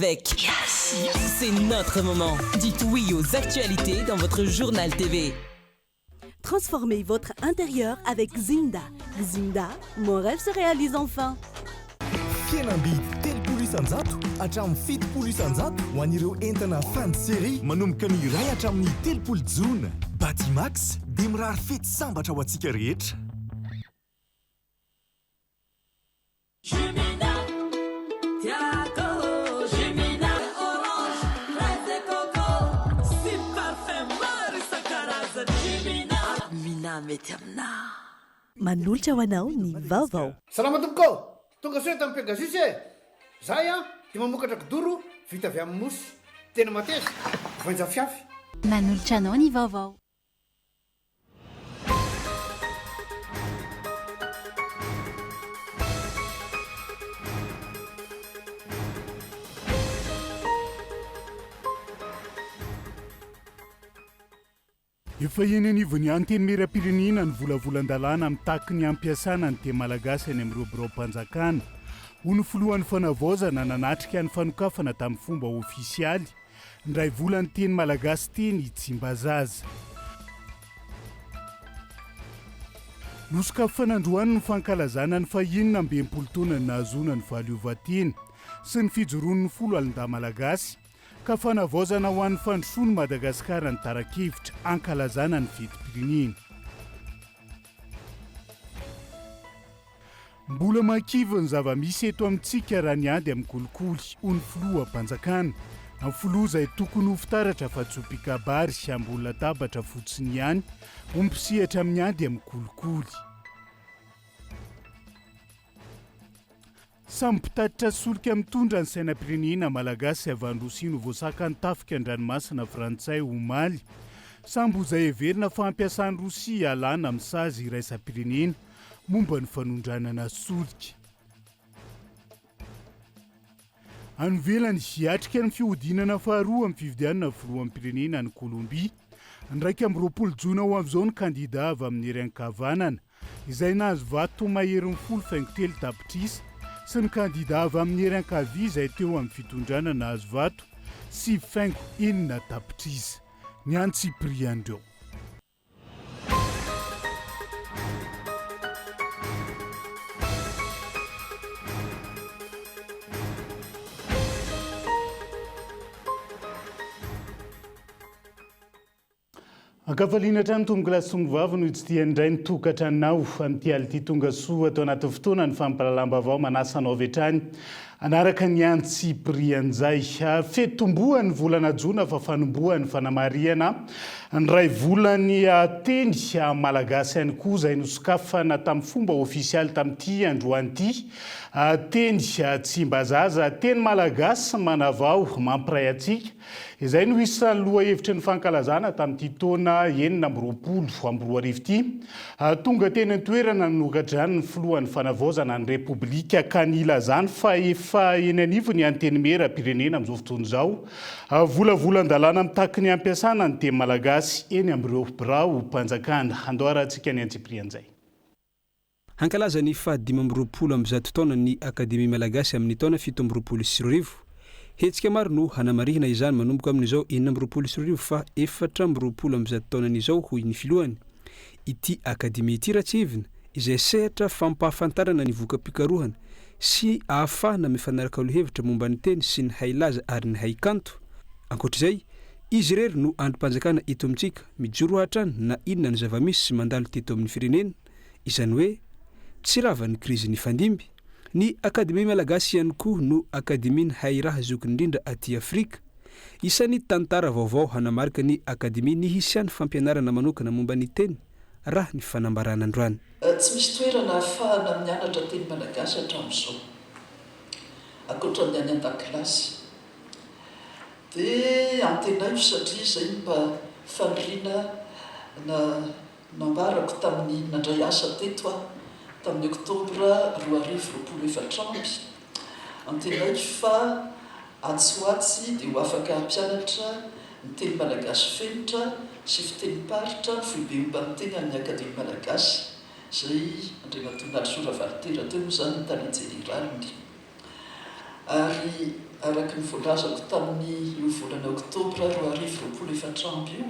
Avec C'est notre moment. Dites oui aux actualités dans votre journal TV. Transformez votre intérieur avec Zinda. Zinda, mon rêve se réalise enfin. Fihenam-bidy 30% hatramin'ny 70% ho an'ireo entana fin de série manomboka ny 1 hatramin'ny 30 jona. Batimax dia mirary fety sambatra ho antsika rehetra. Jumina, tiako, Jumina, orange, fraise et coco, sy parfum maro isan-karazany, Jumina, Mina mety aminà. Manolotra ho anao ny vaovao. Salama tompoko ô! Tonga soa eto amin'ny Pegasus e! Zahay an dia mamokatra kidoro vita avy amin'ny mousse. Tena mateza, voainjafiafy. Manolotra anao ny vaovao. Efa eny anivon'ny Antenimierampirenena ny volavolan-dalàna mitaky ny hampiasana ny teny malagasy any amin'ireo biraom-panjakana, hoy ny filohan'ny Fanavaozana nanatrika ny fanokafana tamin'ny fomba ofisialy Indray volan'ny teny malagasy teny Tsimbazaza. Nosokafana androany ny fankalazana ny fahenina amby 60 taona nahazoana ny fahaleovantena sy ny fijoroan'ny foloalindahy malagasy ka fanavaozana ho an'ny fandrosoan'i Madagasikara ny tara-kevitra ankalazana ny fetim-pirenena. Mbola mahakivy ny zava-misy eto amintsika raha ny ady amin'ny kolikoly, hoy ny filoham-panjakana. Ny filoha izay tokony ho fitaratra fa tsy ho mpikabary ambony latabatra fotsiny ihany ho mpisehatra amin'ny ady amin'ny kolikoly. Samy mpitatitra solika mitondra ny sainam-pirenena malagasy avy any Rosia no voasakan'ny tafika an-dranomasina frantsay omaly. Sambo izay heverina fa hampiasan'i Rosia hialana amin'ny sazy iraisam-pirenena momba ny fanondranana solika. Any ivelany, hiatrika ny fihodinana faharoa amin'ny fifidianana filoham-pirenena any Kolombia, ny 21 jona ho avy izao ny kandidà avy amin'ny hery ankavanana, izay nahazo vato maherin'ny 10,3 tapitrisa, sy ny kandidà avy amin'ny hery ankavia izay teo amin'ny fitondrana nahazo vato 9,6 tapitrisa. Ny antsipirian'ireo. Ankafaliana hatrany tompokolahy sy tompokovavy no hitsidihan'ny indray ny tokantranonao amin'ity alina ity tonga soa ato anatin'ny fotoana ny fampahalalam-baovao manasa anao avy hatrany hanaraka ny antsipirian'izay fety tombohan'ny volana jona fa fanombohan'ny fanamarihana ny iray volan'ny teny malagasy ihany koa izay nosokafana tamin'ny fomba ofisialy tamin'ity androany ity teny Tsimbazaza teny malagasy manavao mampiray antsika Izay no isan'ny lohahevitry ny fankalazana tamin'ity taona 2026 ity. Tonga teny an-toerana nanoka-drano ny filohan'ny Fanavaozana ny Repoblika ka nilazany fa efa eny anivon'ny Antenimierampirenena amin'izao fotoana izao volavolan-dalàna mitaky ny hampiasana ny teny malagasy eny amin'ireo biraom-panjakana. Andao arahantsika ny antsipirian'izay. Hankalaza ny faha 125 taona ny Akademia Malagasy amin'ny taona 2027. Hetsika maro no hanamarihina izany manomboka amin'izao 2026 faha 124 taonany izao, hoy ny filohany. Ity Akademia ity raha tsiahivina, izay sehatra fampahafantarana ny voka-pikarohana sy ahafahana mifanaraka lohevitra momba ny teny sy ny hailaza ary ny haikanto. Ankoatra izay, izy irery no andrim-panjakana eto amintsika mijoro hatrany na inona ny zava-misy sy mandalo teto amin'ny firenena, Izany hoe, tsy rava ny krizy nifandimby. Ny Akademia Malagasy ihany koa no akademian'ny hairaha zokiny indrindra aty Afrika. Isan'ny tantara vaovao hanamarika ny Akademia ny hisian'ny fampianarana manokana momba ny teny, raha ny fanambarana androany. Tsy misy toerana ahafahana mianatra teny malagasy hatramin'izao, ankoatra ny any an-dakilasy. Dia antenaiko satria izay no mba faniriana na Nambarako tamin'ny nandray asa teto aho tamin'ny oktobra 2024. Antenaiko fa atsy ho atsy dia ho afaka hampianatra ny teny malagasy fenitra sy fitenim-paritra ny foibe momba ny teny amin'ny Akademia Malagasy, izay Andriamatoa Nalisoa Ravalitera teo moa izany ny tale jeneraliny. Ary. araka ny voalazako tamin'ny io volana oktobra 2024 io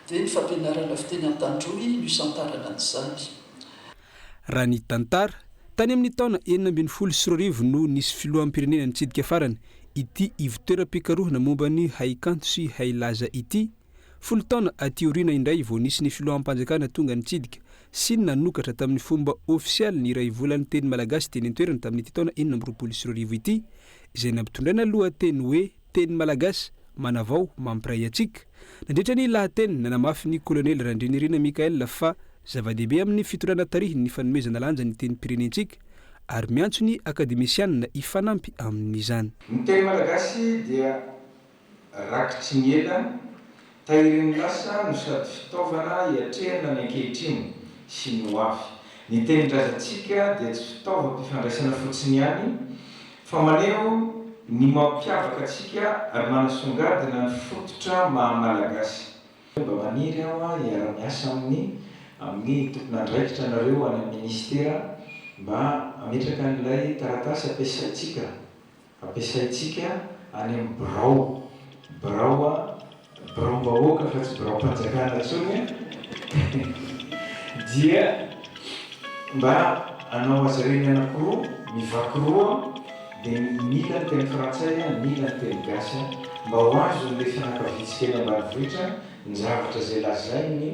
dia ny fampianarana fiteny Antandroy no isantarana an'izany. Raha ny tantara, tany amin'ny taona 2016 no nisy filoham-pirenena nitsidika farany ity ivontoeram-pikarohana momba ny haikanto sy hailaza ity. Folo taona aty aoriana indray vao nisy ny filoham-panjakana tonga nitsidika sy nanokatra tamin'ny fomba ofisialy ny iray volan'ny teny malagasy teny an-toerana tamin'ity taona 2026 ity, izay nampitondraina lohateny hoe Teny malagasy, manavao, mampiray antsika. Nandritra ny lahateniny, nanamafy ny kolonely Randrianirina Michaël fa zava-dehibe amin'ny fitondrana tarihiny ny fanomezana lanja ny tenim-pirenentsika ary miantso ny akademisianina hifanampy amin'izany. Ny teny malagasy dia Rakitry ny ela, tahirin'ny lasa no sady fitaovana hiatrehana ny ankehitriny sy ny ho avy. Ny tenin-drazantsika dia tsy fitaovam-pifandraisana fotsiny ihany fa maneho ny mampiavaka antsika ary manasongadina ny fototra maha Malagasy. Mba maniry aho hiara-miasa amin'ny amin'ny tompon'andraikitra anareo any amin'ny minisitera mba hametraka an'ilay taratasy ampiasaintsika Ampiasaintsika any amin'ny birao, birao a, biraom-bahoaka fa tsy biraom-panjakana intsony a, dia mba hanao azy ireny anankiroa, mivaky roa, dia ny ilany teny frantsay, ny ilany teny gasy, mba ho azon'ilay fianakaviantsika eny ambanivohitra ny zavatra izay lazainy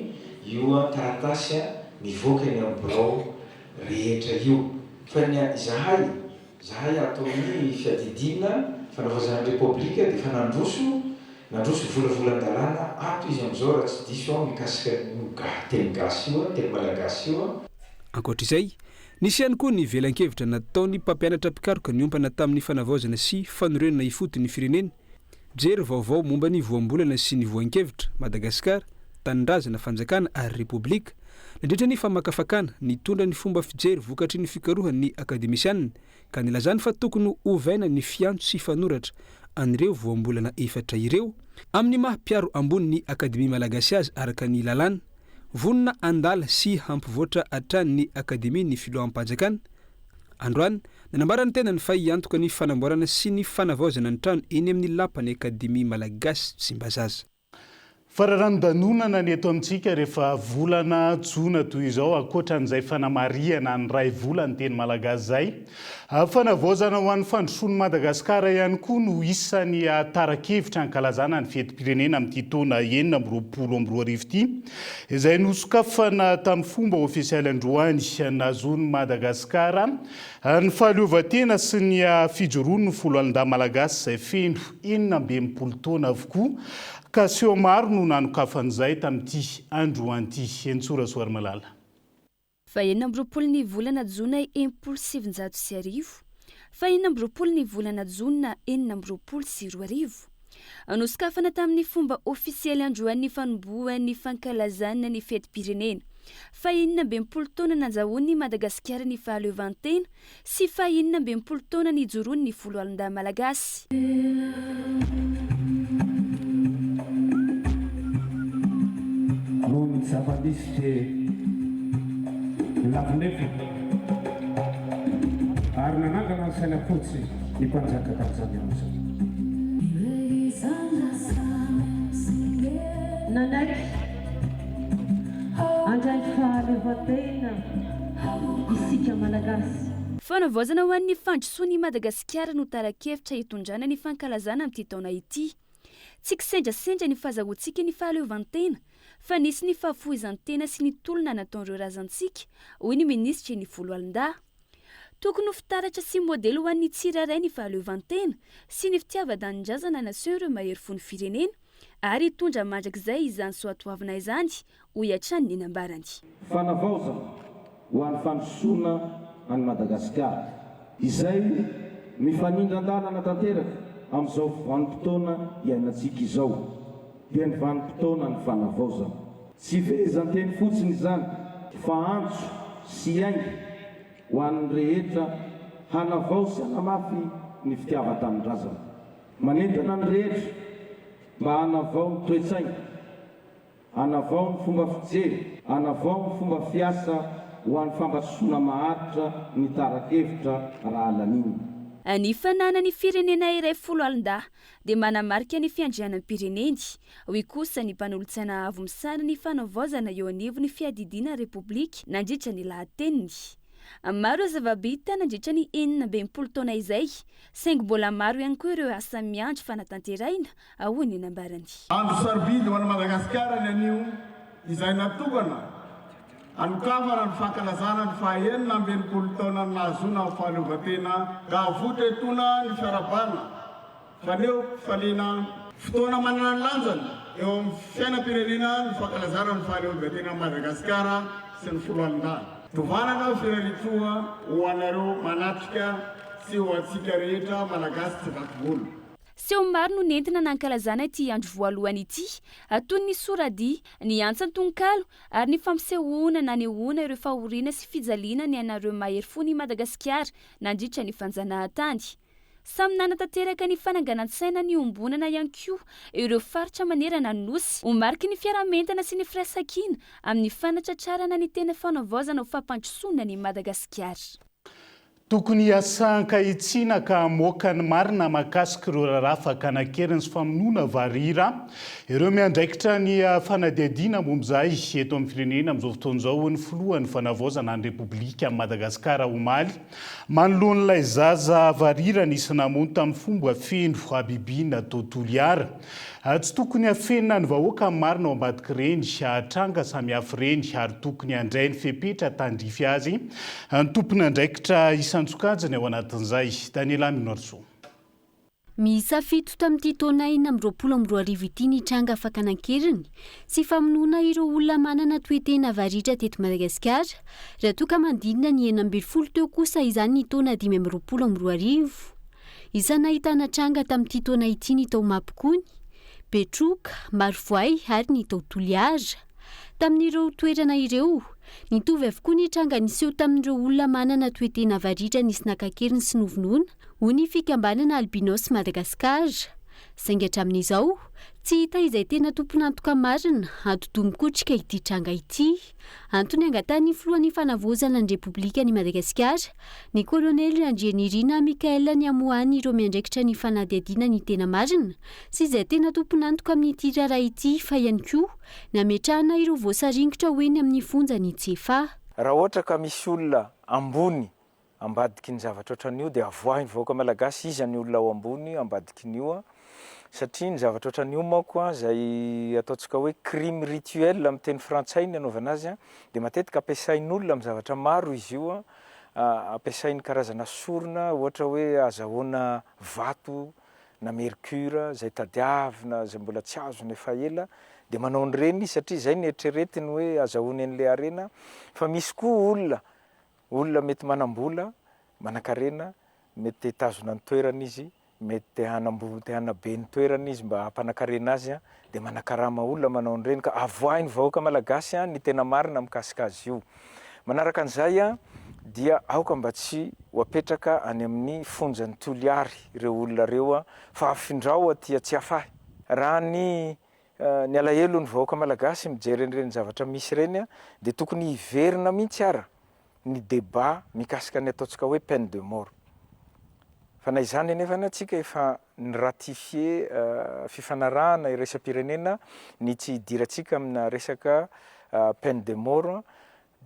io taratasy mivoaka eny amin'ny birao rehetra io. Fa ny izahay Zahay ato amin'ny fiadidiana fanavaozana ny Repoblika dia efa nandroso nandroso volavolan-dalàna ato izy amin'izao raha tsy diso aho mikasika an'io teny gasy io, teny malagasy io. Ankoatra izay, nisy ihany koa ny velan-kevitra nataon'ny mpampianatra mpikaroka niompana tamin'ny fanavaozana sy fanorenana ifotony ny firenena, jery vaovao momba ny voambolana sy ny voan-kevitra, Madagasikara, Tanindrazana, Fanjakana ary Repoblika, nandritra ny famakafakana, nitondra ny fomba fijery vokatry ny fikarohan'ny akademisianina, ka nilazany fa tokony hovaina ny fiantso sy fanoratra an'ireo voambolana efatra ireo, amin'ny maha mpiaro ambony ny Akademia Malagasy azy araka ny lalàna. Vonona handala sy hampivoatra hatrany ny Akademia ny filoham-panjakana. Androany, nanambara ny tenany fa hiantoka ny fanamboarana sy ny fanavaozana ny trano eny amin'ny lapan'ny Akademia Malagasy Tsimbazaza. Fararano-danonana ny eto amintsika rehefa volana jona toy izao, ankoatran'izay fanamarihana ny iray volan'ny teny malagasy izay. Fanavaozana ho an'ny fandrosoan'i Madagasikara ihany koa no isan'ny tara-kevitra ankalazana ny fetim-pirenena amin'ity taona 2026 ity, izay nosokafana tamin'ny fomba ofisialy androany nahazoan'i Madagasikara ny fahaleovantena sy ny fijoroan'ny foloalindahy malagasy izay feno 66 taona avokoa ka seho maro no nanokafan'izay tamin'ity androany ity. Henintsoa Rasoarimalala. Fahenina amby roapolo ny volana jona 1960, fahenina amby roapolo ny volana jona 2026. Nosokafana tamin'ny fomba ofisialy androany ny fanombohan'ny fankalazana ny fetim-pirenena fahenina ambin'ny taona nanjahoan'i Madagasikara ny fahaleovantena sy fahenina ambin'ny taona nijoroan'ny Foloalindahy Malagasy. Noho ny zava-misy dia nilavinefona ary nanangana ny saina fotsy ny mpanjaka tamin'izany andro izany. Nanaiky handray ny fahaleovantena isika Malagasy. Fanavaozana ho an'ny fandrosoan'i Madagasikara no tara-kevitra hitondrana ny fankalazana amin'ity taona ity. Tsy kisendrasendra ny fahazahoantsika ny fahaleovantena fa nisy ny fahafohizan-tena sy ny tolona nataon'ireo razantsika, hoy ny minisitry ny Foloalindahy. Tokony ho fitaratra sy modely ho an'ny tsirairay ny fahaleovantena sy ny fitiavan-tanindrazana nasehon'ireo mahery fon'ny firenena ary hitondra mandrakizay izany soatoavina izany, hoy hatrany ny nambarany. Fanavaozana ho an'ny fandrosoana an'i Madagasikara, izay mifanindran-dalana tanteraka amin'izao vanim-potoana iainantsika izao, dia ny vanim-potoanan'ny fanavaozana. Tsy fehezanteny fotsiny izany fa antso sy ainga ho an'ny rehetra hanavao sy hanamafy ny fitiavan-tanindrazana. Manentana ny rehetra mba hanavao ny toe-tsaina, hanavao ny fomba fijery, hanavao ny fomba fiasa ho an'ny fandrosoana maharitra ny tara-kevitra raha laniana. Ny fananan'ny firenena iray foloalindahy dia manamarika ny fiandrianam-pireneny, hoy kosa ny mpanolotsaina avo misahana ny fanavaozana eo anivon'ny fiadidiana Repoblika nandritra ny lahateniny. Maro ireo zava-bita nandritra ny 66 taona izay, saingy mbola maro ihany koa ireo asa miandry fanatanterahina, hoy ny nambarany. Andro sarobidy ho an'i Madagasikara ny anio izay natokana Hanokafana ny fankalazana ny faha 66 taonan'ny nahazoana ny fahaleovantena ka avotra etoana ny fiarahabana faneho fifaliana. Fotoana manana ny lanjany eo amin'ny fiainam-pirenena ny fankalazana ny fahaleovantenan'i Madagasikara sy ny foloalindahy. Tovanana firariantsoa ho anareo manatrika sy ho antsika rehetra Malagasy tsy vaky volo. Seho maro no nentina nankalazana ity andro voalohany ity, toy ny soradihy, ny antsan-tononkalo ary ny fampisehoana nanehoana ireo fahoriana sy fijaliana niainan'ireo mahery fon'i Madagasikara nandritra ny fanjanahantany. Samy nanatanteraka ny fananganan-tsaina niombonana ihany koa ireo faritra manerana ny Nosy ho mariky ny fiaraha-mientana sy ny firaisankina amin'ny fanatratrarana ny tena fanavaozana ho fampandrosoana an'i Madagasikara. Tokony hiasa an-kahitsiana ka hamoaka ny marina mahakasika ireo raharaha fakana an-keriny sy famonoana varira ireo miandraikitra ny fanadihadiana momba izay eto amin'ny firenena amin'izao fotoana izao, hoy ny filohan'ny Fanavaozana ny Repoblikan'i Madagasikara omaly manoloana ilay zaza varira nisy namono tamin'ny fomba feno habibiana tao Toliara. Tsy tokony hafenina ny vahoaka ny marina ao ambadik'ireny tranga samihafa ireny ary tokony handray ny fepetra tandrify azy ny tompon'andraikitra isan-tsokajiny ao anatin'izay. Daniela Minoarisoa. Miisa fito tamin'ity taona 2026 ity ny tranga fakana an-keriny sy famonoana ireo olona manana toe-tena varira teto Madagasikara, raha toa ka manodidina ny 16 teo kosa izany ny taona 2025. Isan'ny nahitana tranga tamin'ity taona ity ny tao Mampikony, Betroka, Marovoay ary ny tao Toliara. Tamin'ireo toerana ireo, nitovy avokoa ny tranga niseho tamin'ireo olona manana toe-tena varira nisy naka an-keriny sy novonoina, hoy ny fikambanana Albinos Madagascar. Saingy hatramin'izao, tsy hita izay tena tompon'antoka marina atidoha mikotrika ity tranga ity. Antony angatahan'ny filohan'ny Fanavaozana ny Repoblikan'i Madagasikara, ny Kolonely Randrianirina Michael ny hamoahany ireo miandraikitra ny fanadihadiana ny tena marina sy izay tena tompon'antoka amin'ity raharaha ity fa ihany koa ny hametrahana ireo voasaringotra ho eny amin'ny fonjan'i Tsiafahy. Raha ohatra ka misy olona ambony ambadiky ny zavatra ohatran'io dia avoahy ny vahoaka malagasy iza ny olona ao ambony ambadikin'io an, satria ny zavatra ohatran'io manko an izay ataontsika hoe crime rituel amin'ny teny frantsay ny anaovana azy an, dia matetika ampiasain'olona amin'ny zavatra maro izy io an, ampiasainy karazana sorona ohatra hoe azahoana vato na mercure izay tadiavina izay mbola tsy azony efa ela dia manao an'ireny izy satria izay no eritreretiny hoe azahoany an'ilay harena fa misy koa olona Olona mety manam-bola, manankarena, mety te hitazona ny toerany izy, mety te hanam-bo, te hanabe ny toerany izy mba hampanankarena azy dia manakarama olona manao an'ireny ka avoahin'ny vahoaka malagasy ny tena marina mikasika azy io. Manaraka an'izay dia aoka mba tsy ho apetraka any amin'ny fonjan'i Toliary ireo olona ireo fa afindrao aty Tsiafahy. Raha ny ny alahelo ny vahoaka malagasy mijery an'ireny zavatra misy ireny dia tokony hiverina mihitsy ara ny débat mikasika ny ataontsika hoe peine de mort. Fa na izany anefa tsika efa ni-ratifier fifanarahana iraisam-pirenena ny tsy hidirantsika amina resaka peine de mort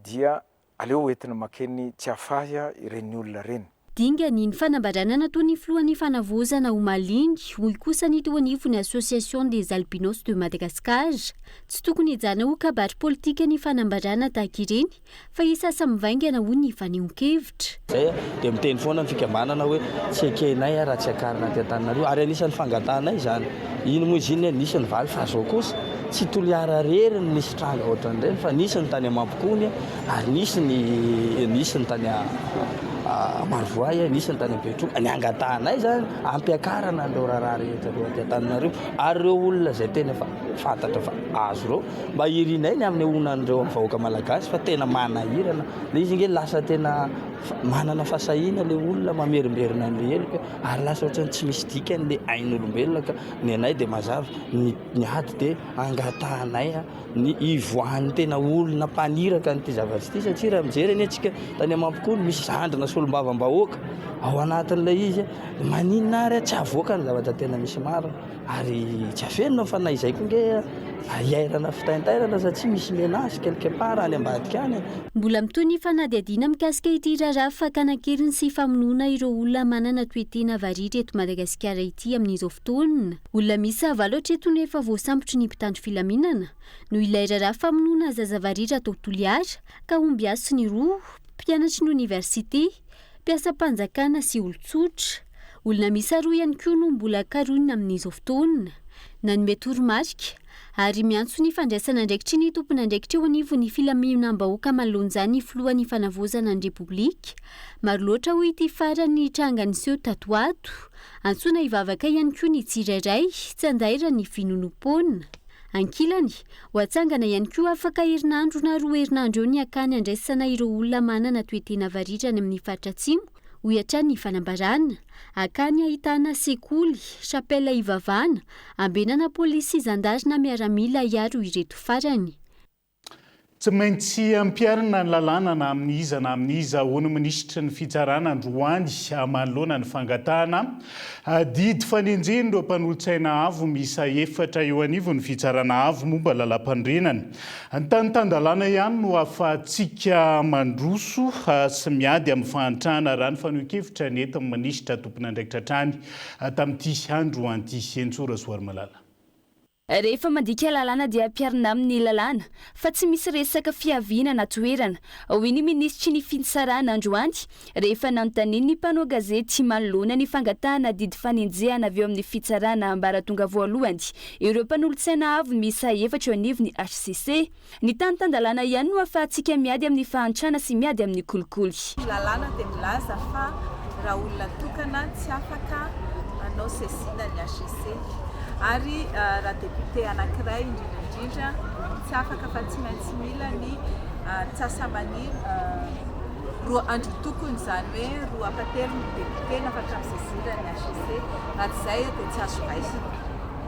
dia Aleo hoentina makeny Tsiafahy ireny olona ireny. Dingana iny fanambarana nataon'ny filohan'ny Fanavaozana omaly iny, hoy kosa ny teo anivon'ny Association des Albinos de Madagascar. Tsy tokony hijanona ho kabary politika ny fanambarana tahaka ireny fa hisasa mivaingana, hoy ny fanehoan-kevitra. Izay dia miteny foana ny fikambanana hoe tsy ekenay raha tsy akarina aty Antananarivo ary anisan'ny fangatahanay izany. Iny moa izy iny nisy ny valy fa zao kosa tsy Toliara irery no nisy tranga ohatran'ireny fa nisy ny tany Mampikony ary nisy ny nisy ny tany Marovoay, nisy ny tany Betroka. Ny angatahanay zany ampiakarana an'ireo raharaha rehetra ireo aty Antananarivo ary ireo olona izay tena efa fantatra fa azo ireo mba irinay ny hanehoana an'ireo amin'ny vahoaka malagasy fa tena manahirana. Ilay izy ange lasa tena manana fahasahiana ilay olona mamerimberina an'ilay heloka. Ary lasa ohatran'ny tsy misy dikany le ain'olombelona ka ny anay dia mazava ny ny ady dia angatahanay ny hivoahan'ny tena olona mpaniraka an'ity zavatra ity satria raha mijery anie tsika tany Mampikony misy zandrina solombavambahoaka. solombavambahoaka ao anatin'ilay izy, maninona ary tsy avoaka ny zavatra tena misy marina? Ary tsy afenina fa na izay koa nge hiairana fitaintairana satria misy menace quelque part any ambadika any e. Mbola mitohy ny fanadihadiana mikasika ity raharaha fakana an-keriny sy famonoana ireo olona manana toe-tena varira eto Madagasikara ity amin'izao fotoana. Olona miisa valo hatreto no efa voasambotry ny mpitandro filaminana noho ilay raharaha famonoana zaza varira tao Toliara ka ombiasy ny roa, mpianatry ny oniversite, mpiasam-panjakana sy olon-tsotra. Olona miisa roa ihany koa no mbola karohina amin'izao fotoana. Nanome toromarika ary miantso ny fandraisana andraikitry ny tompon'andraikitra eo anivon'ny filaminam-bahoaka manoloana izany ny filohan'ny fanavaozana ny Repoblika. Maro loatra hoy ity farany ny tranga niseho tato ho ato. Antsoina hivavaka ihany koa ny tsirairay, tsy andairan'ny finoanoam-poana. Ankilany, ho atsangana ihany koa afaka herinandro na roa herinandro eo ny akany andraisana ireo olona manana toe-tena varira any amin'ny faritra atsimo, hoy hatrany ny fanambarana. Akany ahitana sekoly, chapelle ivavahana, ambenana polisy sy zandary na miaramila hiaro ireto farany. Tsy maintsy ampiharina ny lalàna na amin'iza na amin'iza, hoy ny minisitry ny Fitsarana androany manoloana ny fangatahana didy fanenjehin'ireo mpanolotsaina avo miisa efatra eo anivon'ny Fitsarana avo momba lalàmpanorenana. Ny tany tan-dalàna ihany no ahafahantsika mandroso sy miady amin'ny fahantrana, raha ny fanehoan-kevitra nentin'ny minisitra tompon'andraikitra hatrany tamin'ity androany ity. Henintsoa Rasoarimalala. Rehefa mandika lalàna dia ampiharina aminy ny lalàna fa tsy misy resaka fiaviana na toerana, hoy ny minisitry ny Fitsarana androany rehefa nanontanian'ny mpanao gazety manoloana ny fangatahana didy fanenjehana avy eo amin'ny fitsarana ambaratonga voalohany ireo mpanolotsaina avo miisa efatra eo anivon'ny hcc. Ny tany tan-dalàna ihany no ahafahantsika miady amin'ny fahantrana sy miady amin'ny kolikoly. Ny lalàna dia milaza fa raha olona tokana tsy afaka hanao saisine ny HCC. Ary raha député anankiray indrindra indrindra tsy afaka fa tsy maintsy mila ny antsasa-maniry roa androtokony izany hoe roa ampatelon'ny député no afaka mi-saisir ny HCC. Raha tsy izay dia tsy azo raisina.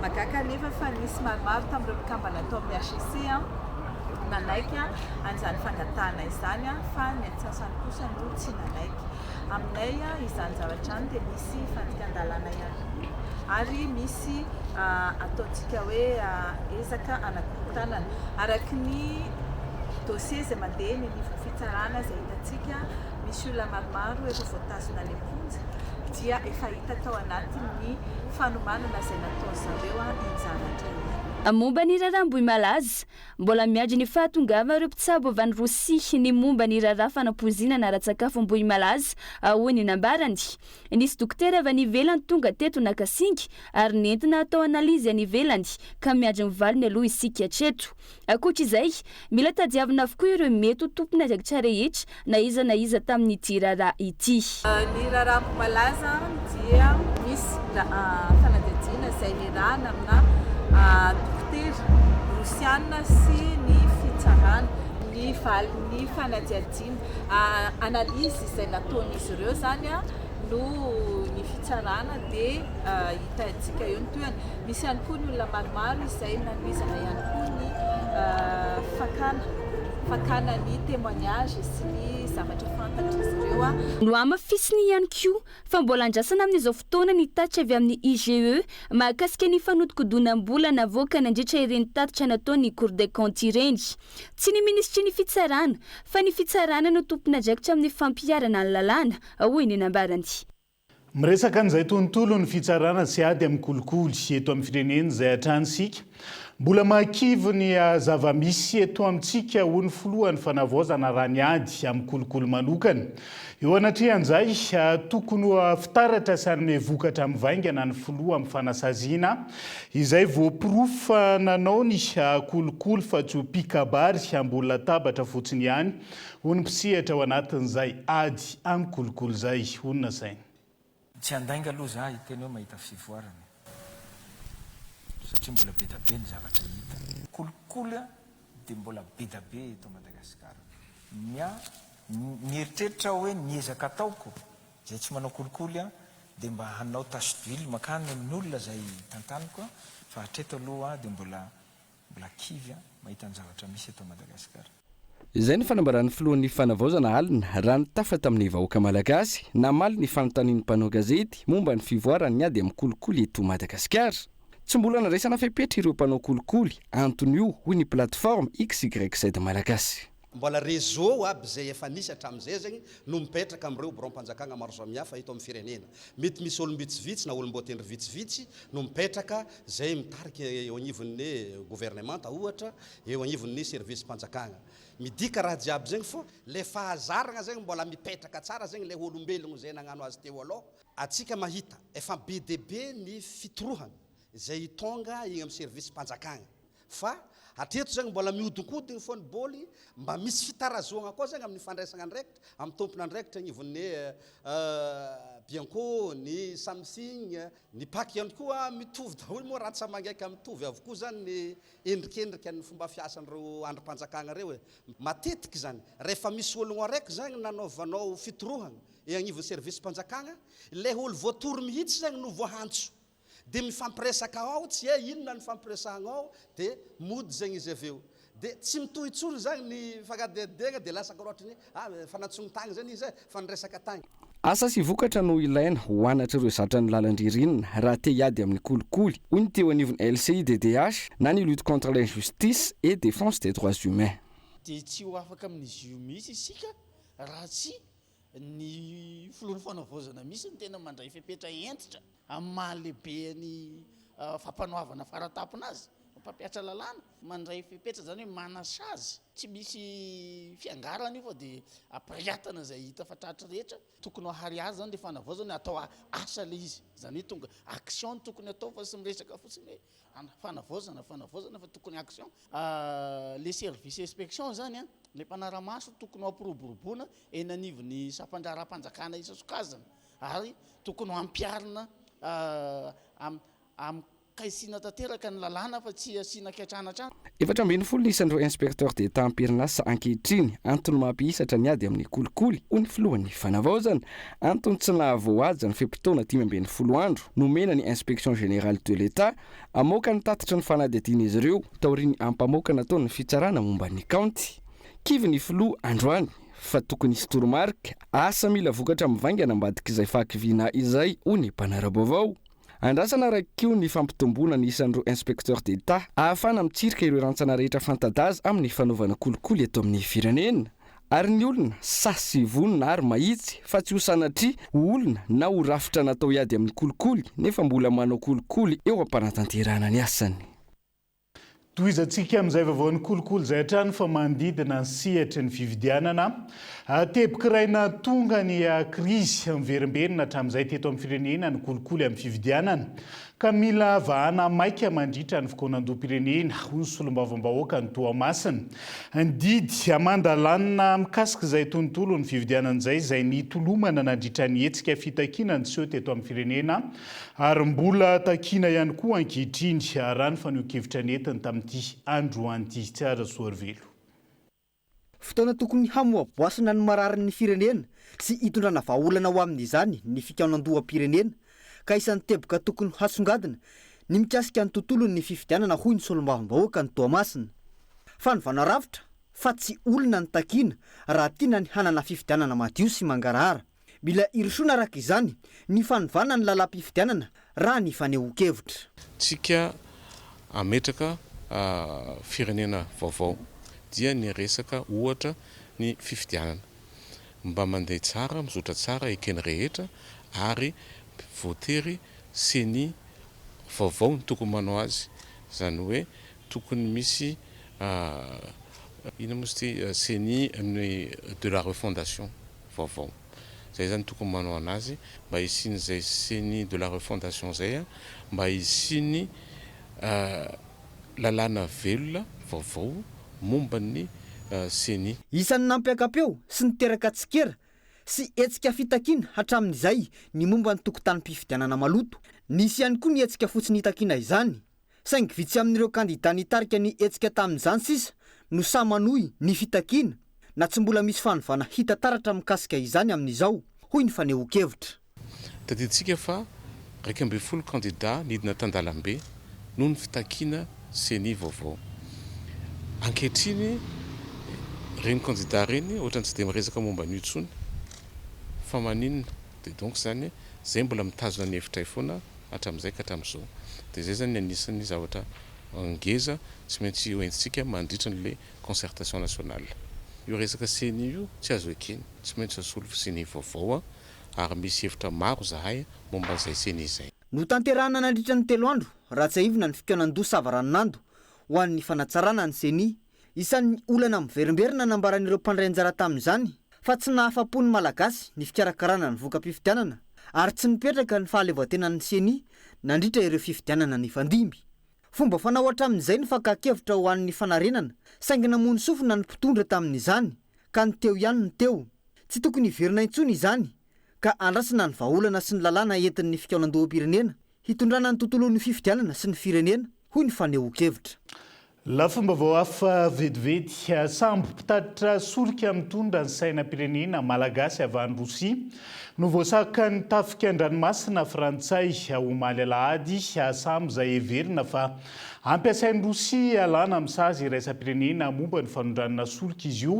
Mahagaga anefa fa nisy maromaro tamin'ireo mpikambana tao amin'ny HCC nanaiky an'izany fangatahana izany fa ny antsasany kosa no tsy nanaiky. Aminay izany zavatra izany dia misy fandikan-dalàna ihany koa ary misy ataontsika hoe ezaka hanakorontanana. Araka ny dossier izay mandeha eny anivon'ny fitsarana izay hitantsika, misy olona maromaro efa voatazona any am-ponja dia efa hita tao anatin'ny fanomanana izay nataon'zareo iny zavatra iny. Momba ny raharaha Ambohimalaza, mbola miandry ny fahatongavan'ireo mpitsabo avy any Rosia ny momba ny raharaha fanampoizinana ara-tsakafo Ambohimalaza, hoy ny nambarany. Nisy dokotera avy any ivelany tonga teto naka singa ary nentina hatao analizy any ivelany ka miandry ny valiny aloha isika hatreto. Ankoatra izay, mila tadiavina avokoa ireo mety ho tompon'andraikitra rehetra na iza na iza tamin'ity raharaha ity. Ny raharaha Ambohimalaza dia misy fanadihadiana izay niarahana amina dokotera rosiana sy ny fitsarana. Ny valin'ny fanadihadiana, analyse izay nataon'izy ireo izany no ny fitsarana dia hitantsika eo ny tohiny. Misy ihany koa ny olona maromaro izay nanohizana ihany koa ny fakana fakana ny témoignage sy ny zavatra fantatr'izy ireo. Nohamafisiny ihany koa fa mbola andrasana amin'izao fotoana ny tatitra avy amin'ny IGE mahakasika ny fanodikodonam-bola navoaka nandritra ireny tatitra nataon'ny Cour des comptes ireny. Tsy ny minisitry ny fitsarana fa ny fitsarana no tompon'andraikitra amin'ny fampiharana ny lalàna, hoy ny nambarany. Miresaka an'izay tontolon'ny fitsarana sy ady amin'ny kolikoly eto amin'ny firenena izay hatrany isika. Mbola mahakivy ny zava-misy eto amintsika, hoy ny filohan'ny fanavaozana raha ny ady amin'ny kolikoly manokana. Eo anatrehan'izay, tokony ho fitaratra sy hanome vokatra mivaingana ny filoha amin'ny fanasaziana izay voaporofo fa nanao ny kolikoly fa tsy ho mpikabary ambony latabatra fotsiny ihany. Hoy ny mpisehatra ao anatin'izay ady amin'ny kolikoly izay, hoy ny nasainy. Tsy handainga aloha za hiteny hoe mahita fivoarana e. Satria mbola be da be ny zavatra hita. Kolikoly dia mbola be da be eto Madagasikara. Ny ahy, mieritreritra aho hoe ny ezaka ataoko, izay tsy manao kolikoly aho, dia mba hanao tache d'huile mankany amin'olona izay tantaniko fa hatreto aloha dia mbola Mbola kivy aho mahita ny zavatra misy eto Madagasikara. Izay ny fanambaran'ny filohan'ny Fanavaozana alina raha nitafa tamin'ny vahoaka malagasy, namaly ny fanontanian'ny mpanao gazety momba ny fivoaran'ny ady amin'ny kolikoly eto Madagasikara. Tsy mbola nandraisana fepetra ireo mpanao kolikoly, antony io, hoy ny plateforme XYZ Malagasy. Mbola réseau aby izay efa nisy hatramin'izay zegny no mipetraka amin'ireo biraom-panjakagna maro samihafa eto amin'ny firenena. Mety misy olom-bitsivitsy na olom-boatendry vitsivitsy no mipetraka izay mitarika eo agnivon'ny governemanta ohatra, eo agnivon'ny service-mpanjakagna. Midika raha jiaby zegny fô le fahazaragna zegny mbola mipetraka tsara zegny le olombelogno izay nagnano azy teo alôha. Atsika mahita efa be dia be ny fitorohana izay tonga egny amin'ny service-mpanjakagna. Fa hatreto zegny mbola mihodinkodigny fô ny bôly, mba misy fitarazoagna koa zegny amin'ny fandraisagna andraikitra, amin'ny tompon'andraikitra agnivon'ny Bianco, ny Samsing, ny Pac ihany koa, mitovy daholo moa rantsa-mangaika mitovy avokoa zany ny endrikendrika ny fomba fiasan'ireo andrim-panjakagna ireo e. Matetiky zany rehefa misy ologno araiky zagny nanaovanao fitorohagna eo agnivon'ny service-mpanjakagna, ilay olo voatory mihitsy zagny no voahantso. Dia mifampiresaka ao, tsy hay inona ny fampiresahagna ao, dia mody zegny izy avy eo. Dia tsy mitohy intsony zagny ny fagnadihadiagna dia lasa karaha ohatran'ny hoe ah efa nantsoigny tagny zany izy e, fa niresaka tagny. Asa sy vokatra no ilaina ho anatr'ireo zatra ny lalan-dririnina raha te hiady amin'ny kolikoly, hoy ny teo anivon'ny LCIDDH na ny Lutte contre l'injustice et défense des droits humains. Dia tsy ho afaka amin'izy io mihitsy isika raha tsy ny filohan'ny fanavaozana mihitsy no tena mandray fepetra hentitra amin'ny maha lehiben'ny fampanoavana faratampony azy, mpampihatra lalàna, mandray fepetra izany hoe manasazy, tsy misy fiangarana io fa dia ampiriatana izay hita fa tratra rehetra, tokony ho aharihary izany ilay fanavaozana, atao asa ilay izy, izany hoe tonga action no tokony atao fa tsy miresaka fotsiny hoe Fanavaozana, fanavaozana fa tokony action. Le service inspection zany an, le mpanara-maso tokony ho ampiroboroboana eny anivon'ny sampan-draharaham-panjakana isan-tsokajiny ary tokony ho ampiharina am kaisiana tanteraka ny lalàna fa tsy asiana kiantrana hatrany. 14 ny isan'ireo inspecteurs d'Etat am-perinasa ankehitriny, antony mampihisatra ny ady amin'ny kolikoly, hoy ny filohan'ny Fanavaozana. Antony tsy nahavoahaja ny fe-potoana 15 andro nomena ny Inspection Générale de l'Etat hamoaka ny tatitry ny fanadihadian'izy ireo taorian'ny ampamoaka nataon'ny fitsarana momba ny kaonty. Kivy ny filoha androany fa tokony hisy toromarika, asa mila vokatra mivaingana ambadik'izay fahakiviana izay, hoy ny mpanara-baovao. Andrasana araka io ny fampitomboana ny isan'ireo inspecteurs d'Etat ahafahana mitsirika ireo rantsana rehetra fanta-daza amin'ny fanaovana kolikoly eto amin'ny firenena. Ary ny olona sahy sy vonona ary mahitsy fa tsy ho sanatria ho olona na ho rafitra natao hiady amin'ny kolikoly nefa mbola manao kolikoly eo am-panatanterahana ny asany. Tohizantsika amin'izay vaovaon'ny kolikoly izay hatrany fa manodidina ny sehatry ny fividianana. Teboka iray nahatonga ny krizy miverimberina hatramin'izay teto amin'ny firenena ny kolikoly amin'ny fividianana ka mila vahana maika mandritra ny fikaonandoham-pirenena, hoy ny solombavambahoaka any Toamasina. Ny didy aman-dalàna mikasika izay tontolon'ny fividianana izay, izay nitolomana nandritra ny hetsika fitakiana niseho teto amin'ny firenena Ary mbola takiana ihany koa ankehitriny, raha ny fanehoan-kevitra nentiny tamin'ity androany ity. Tsiara Soarivelo. Fotoana tokony hamoaboasana ny mararin'ny firenena sy hitondrana vahaolana ho amin'izany ny fikaonandoham-pirenena ka isan'ny teboka tokony hasongadina ny mikasika ny tontolon'ny fifidianana hoy ny solombavambahoaka any Toamasina. Fanovana rafitra fa tsy olona no takiana raha tiana ny hanana fifidianana madio sy mangarahara. Mila hirosoana araka izany ny fanovana ny lalam-pifidianana raha ny fanehoan-kevitra. Tsika hametraka firenena vaovao dia ny resaka ohatra ny fifidianana mba mandeha tsara, mizotra tsara eken'ny rehetra ary voatery ceni vaovao no tokony manao azy, izany hoe tokony misy inona moa izy ity ceni de la refondation. vaovao. Zay zany tokony manao anazy mba hisian'izay ceni de la refondation zay mba hisian'ny lalàna velona vaovao momba ny ceni. Isan'ny nampiaka-peo sy niteraka tsikera sy hetsika fitakiana hatramin'izay ny momba ny tokotanim-pifidianana maloto. Nisy ihany koa ny hetsika fotsiny hitakiana izany. Saingy vitsy amin'ireo kandidà nitarika ny hetsika tamin'izany sisa no sahy manohy ny fitakiana na tsy mbola misy fanovana hita taratra mikasika izany amin'izao, hoy ny fanehoan-kevitra. Tadidintsika fa 11 kandidà nidina tan-dalambe noho ny fitakiana ceni vaovao. Ankehitriny, Ireny kandida ireny ohatran'ny tsy dia miresaka momba an'io intsony fa maninona? Dia donc izany izay mbola mitazona ny hevitray foana hatramin'izay ka hatramin'izao. Dia izay izany ny anisan'ny zavatra ngeza tsy maintsy hoentintsika mandritra an'ilay concertation nationale. Io resaka ceni io tsy azo ekena, tsy maintsy asolo ceni vaovao ary misy hevitra maro izahay momba an'izay ceni izay. Notanterahina nandritra ny telo andro, raha tsiahivina ny fikaonandoha savaranonando ho an'ny fanatsarana ny ceni. Isan'ny olana miverimberina nambaran'ireo mpandray anjara tamin'izany fa tsy nahafa-po ny Malagasy ny fikarakarana ny voka-pifidianana ary tsy nipetraka ny fahaleovantenan'ny ceni nandritra ireo fifidianana nifandimby. Fomba fanao hatramin'izay ny fakan-kevitra ho an'ny fanarenana saingy namono sofina ny mpitondra tamin'izany ka ny teo ihany no teo. Tsy tokony hiverina intsony izany ka andrasana ny vahaolana sy ny lalàna entin'ny fikaonandoham-pirenena Hitondrana ny tontolon'ny fifidianana sy ny firenena, hoy ny fanehoan-kevitra. Lafim-baovao hafa vetivety, sambo mpitatitra solika mitondra ny sainam-pirenena malagasy avy any Rosia no voasakan'ny tafika an-dranomasina frantsay omaly alahady, sambo izay heverina fa ampiasain'i Rosia hialana amin'ny sazy iraisam-pirenena momba ny fanondranana solika izy io.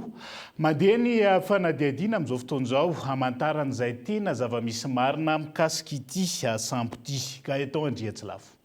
Mandeha ny fanadihadiana amin'izao fotoana izao hamantarana izay tena zava-misy marina mikasika ity sambo ity. Gaëtan Andriatsilafo.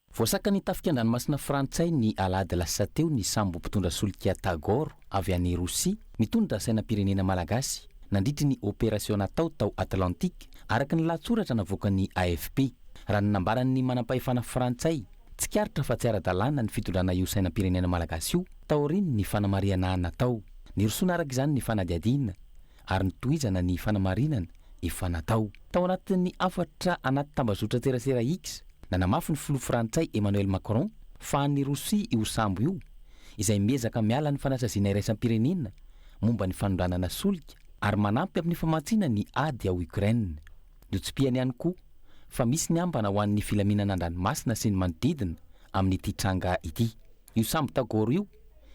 Voasakan'ny tafika an-dranomasina frantsay ny alahady lasa teo ny sambo mpitondra solika Tagor avy any Rosia nitondra sainam-pirenena malagasy nandritry ny opération natao tao Atlantique, araka ny lahatsoratra navoakan'ny AFP. Raha ny nambaran'ny manampahefana frantsay, tsikaritra fa tsy ara-dalàna ny fitondrana io sainam-pirenena malagasy io Taorian'ny fanamarihana natao, nirosoana araka izany ny fanadihadiana ary notohizana ny fanamarinana efa natao. Tao anatin'ny hafatra anaty tambazotran-tserasera X, nanamafy ny filoha frantsay Emmanuel Macron fa an'i Rosia io sambo io, izay miezaka miala ny fanasaziana iraisam-pirenena momba ny fanondranana solika ary manampy amin'ny famatsiana ny ady ao Ukraine. Notsipihany ihany koa fa misy ny ambana ho an'ny filaminana an-dranomasina sy ny manodidina amin'ity tranga ity. Io sambo Tagoro io,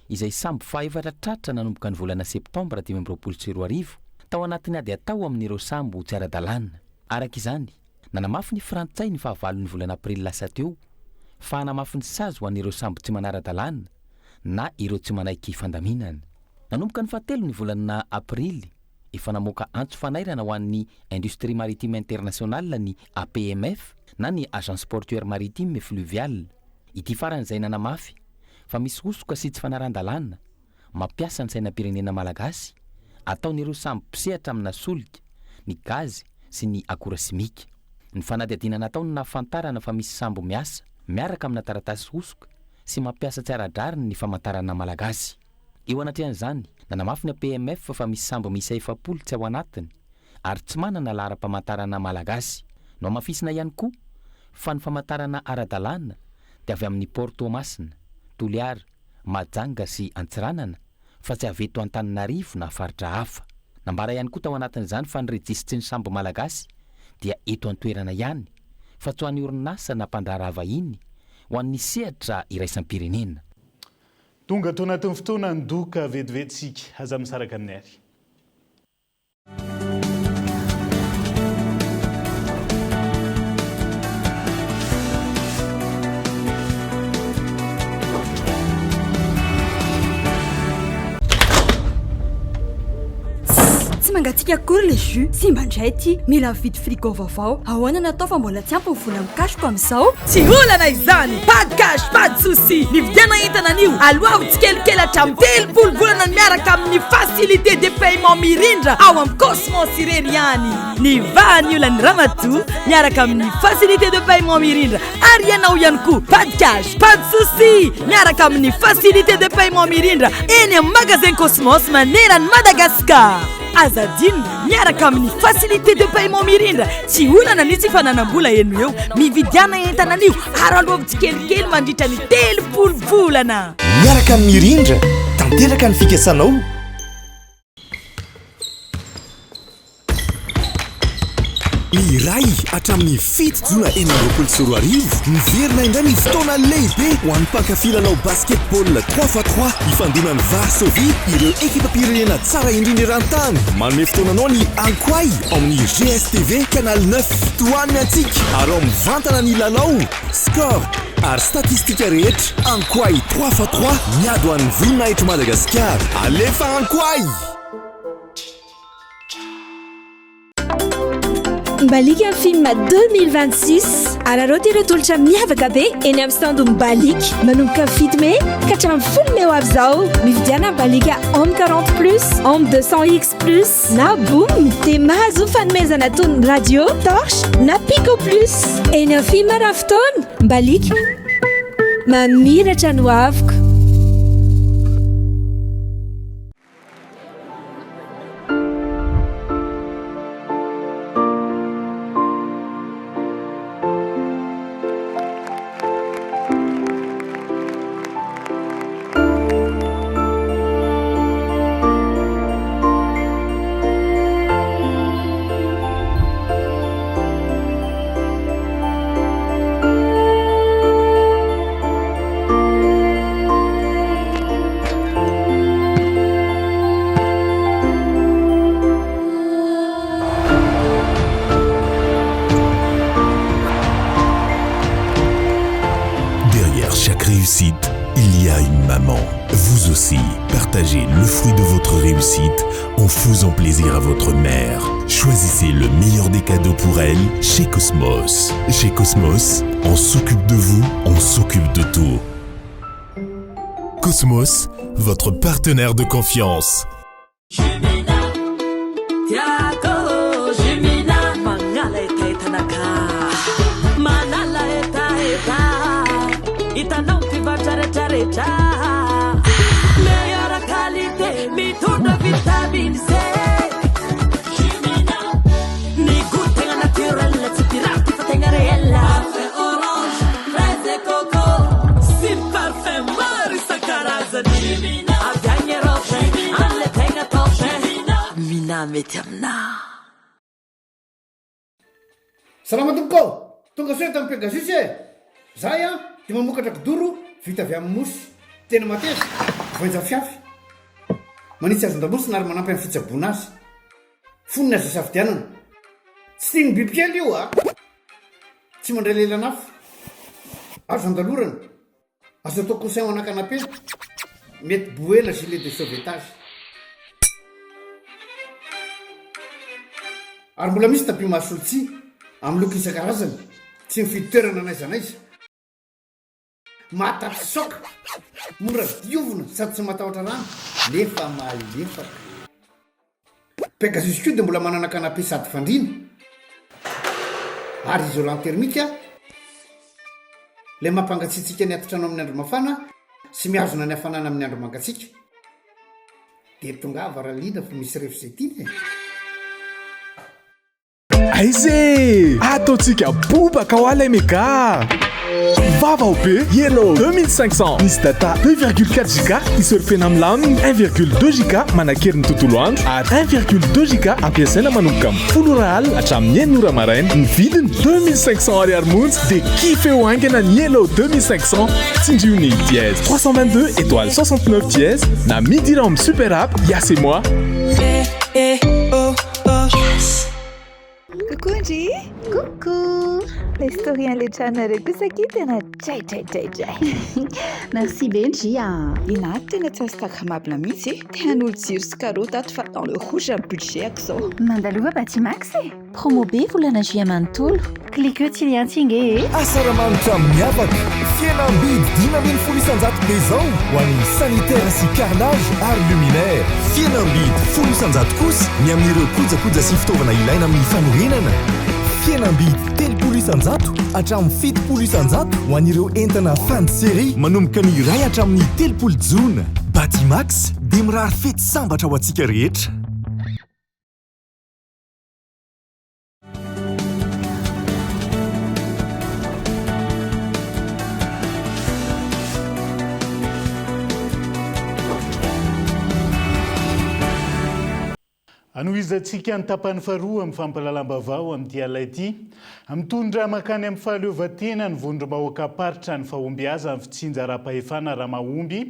izay sambo fahaefatra tratra nanomboka ny volana septambra 2025, tao anatin'ny ady atao amin'ireo sambo tsy ara-dalàna. Araka izany, nanamafy ny Frantsay ny fahavalon'ny volana aprily lasa teo fa hanamafy ny sazy ho an'ireo sambo tsy manara-dalàna na ireo tsy manaiky fandaminana. Nanomboka ny fahatelo ny volana aprily, efa namoaka antso fanairana ho an'ny Industrie Maritime Internationale ny APMF na ny Agence Portuaire Maritime et Fluviale. Ity farany izay nanamafy fa misy hosoka sy tsy fanaran-dalàna mampiasa ny sainam-pirenena malagasy ataon'ireo sambo mpisehatra amina solika, ny gazy sy ny akora simika. Ny fanadihadiana natao no nahafantarana fa misy sambo miasa miaraka amina taratasy hosoka sy mampiasa tsy ara-drariny ny famantarana malagasy. Eo anatrehan'izany, nanamafy ny APMF fa misy sambo miisa 40 tsy ao anatiny ary tsy manana laharam-pamantarana malagasy. Nohamafisina ihany koa fa ny famantarana ara-dalàna dia avy amin'ny Port Toamasina, Toliara, Mahajanga sy Antsiranana fa tsy avy eto Antananarivo na faritra hafa. Nambara ihany koa tao anatin'izany fa ny rejisitry ny sambo malagasy dia eto an-toerana ihany fa tsy ho an'ny orinasa na mpandraharaha vahiny ho an'ny sehatra iraisam-pirenena. Tonga ato anatin'ny fotoana ny doka vetivety isika. Aza misaraka aminay ary. Tsy mangatsiaka akory le jus, simba indray ity, mila mividy frigo vaovao. Ahoana no atao fa mbola tsy ampy ny vola mikasiko amin'izao? Tsy olana izany! Pas de cash, pas de souci! Mividiana entana anio, aloavy tsikelikely hatramin'ny 30 volana miaraka amin'ny facilité de paiement mirindra ao amin'ny Cosmos irery ihany. Nivaha ny olan'ny ramatoa miaraka amin'ny facilité de paiement mirindra ary ianao ihany koa, pas de cash, pas de souci! Miaraka amin'ny facilité de paiement mirindra eny amin'ny magasin Cosmos maneran'i Madagascar. Aza adino, miaraka amin'ny facilité de paiement mirindra, tsy olana ny tsy fananam-bola eny ho eo. Mividiana entana anio ary aloavy tsikelikely mandritra ny 30 volana. Miaraka amin'ny Mirindra, tanteraka ny fikasanao. Ny iray hatramin'ny 7 jona 2026, miverina indray ny fotoana lehibe ho an'ny mpankafy lalao basketball 3x3. Hifandonan'ny Varsovie ireo ekipam-pirenena tsara indrindra eran-tany. Manome fotoana anao ny Ankoay ao amin'ny GSTV Canal 9. Tohano ny antsika ary ao mivantana ny lalao. Score. ary statistika rehetra. Ankoay trois fois trois miady ho an'ny voninahitr'i Madagasikara. Alefa Ankoay! Mbaliaka ny film 2026. Araraoty ireo tolotra miavaka be eny amin'ny stand Mbaliaka manomboka 7 mey ka hatramin'ny 10 mey ho avy izao. Mividiana Mbaliaka Home 40 plus, Home 200X plus na Boom dia mahazo fanomezana toy ny radio, torche na Pico plus. Eny amin'ny film raha fotoana, Mbaliaka. Mamiratra ny hoaviko. Derrière chaque réussite, il y a une maman. Vous aussi, partagez le fruit de votre réussite en faisant plaisir à votre mère. Choisissez le meilleur des cadeaux pour elle chez Cosmos. Chez Cosmos, on s'occupe de vous, on s'occupe de tout. Cosmos, votre partenaire de confiance. Salama tompoko ô! Tonga soa eto amin'ny Pegasus e! Zahay an dia mamokatra kidoro vita avy amin'ny mousse. Tena mateza, voainja fiafy. Manitsy hazon-damosina ary manampy amin'ny fitsaboana azy. Fonony azo isafidianana. Tsy tian'ny bibikely io a! Tsy mandray lelan'afo. Azo andalorana. Azo atao coussin ho ana canapé. Mety bouée na gilet de sauvetage. Ary mbola misy tapis mahasolo tsihy, amin'ny loko isan-karazany. Tsy mifidy toerana n'aiza n'aiza. Mahatafitsoaka, mora diovina sady tsy matahotra rano nefa malefaka. Pegasus koa dia mbola manana canapé sady fandriana ary isolant thermique ilay mampangatsiatsiaka ny atitrano amin'ny andro mafana sy mihazona ny hafanana amin'ny andro mangatsiaka. Dia tongava raha liana fa misy ref izay tiana e! Aiza e! Ataontsika bobaka hoa ilay mega! Vaovao be! Yellow 2500 misy data 2,4 giga isurfena milamina, 1,2 giga manan-kery ny tontolo andro ary 1,2 giga ampiasaina manomboka amin'ny folo ora alina hatramin'ny enina ora maraina. Ny vidiny 2500 ariary monja dia kifeo haingana ny Yellow 2500. Tsindrio ny dièse 322 étoile 69 dièse na midira ao amin'ny super app Yas et moi. Coucou ndry! Coucou! Ilay story an'ilay tranonareo kosa akia tena dray dray dray dray. Merci be ndry a! Inahy tena tsy instagrammable mihitsy e! Te hanolo jiro sy karaoty ato fa dans le rouge ny budget-ko izao. Mandalova Batimax e! Promo be volana juillet manontolo. Cliquez tsy lien tsy nge e! Asaramanitra miavaka, fihenam-bidy 15% be izao ho an'ny sanitaire sy carrelage ary luminaire. Fihenam-bidy 10% kosa ny amin'ireo kojakoja sy fitaovana ilaina amin'ny fanorenana. Fihenam-bidy 30% hatramin'ny 70% ho an'ireo entana fin de série manomboka ny iray hatramin'ny 30 jona. Batimax dia mirary fety sambatra ho antsika rehetra. Anohizantsika ny tapany faharoa amin'ny fampahalalam-baovao amin'ity alina ity. Mitondra mankany amin'ny fahaleovantena ny vondrom-bahoakam-paritra ny fahombiazan'ny fitsinjaram-pahefana raha mahomby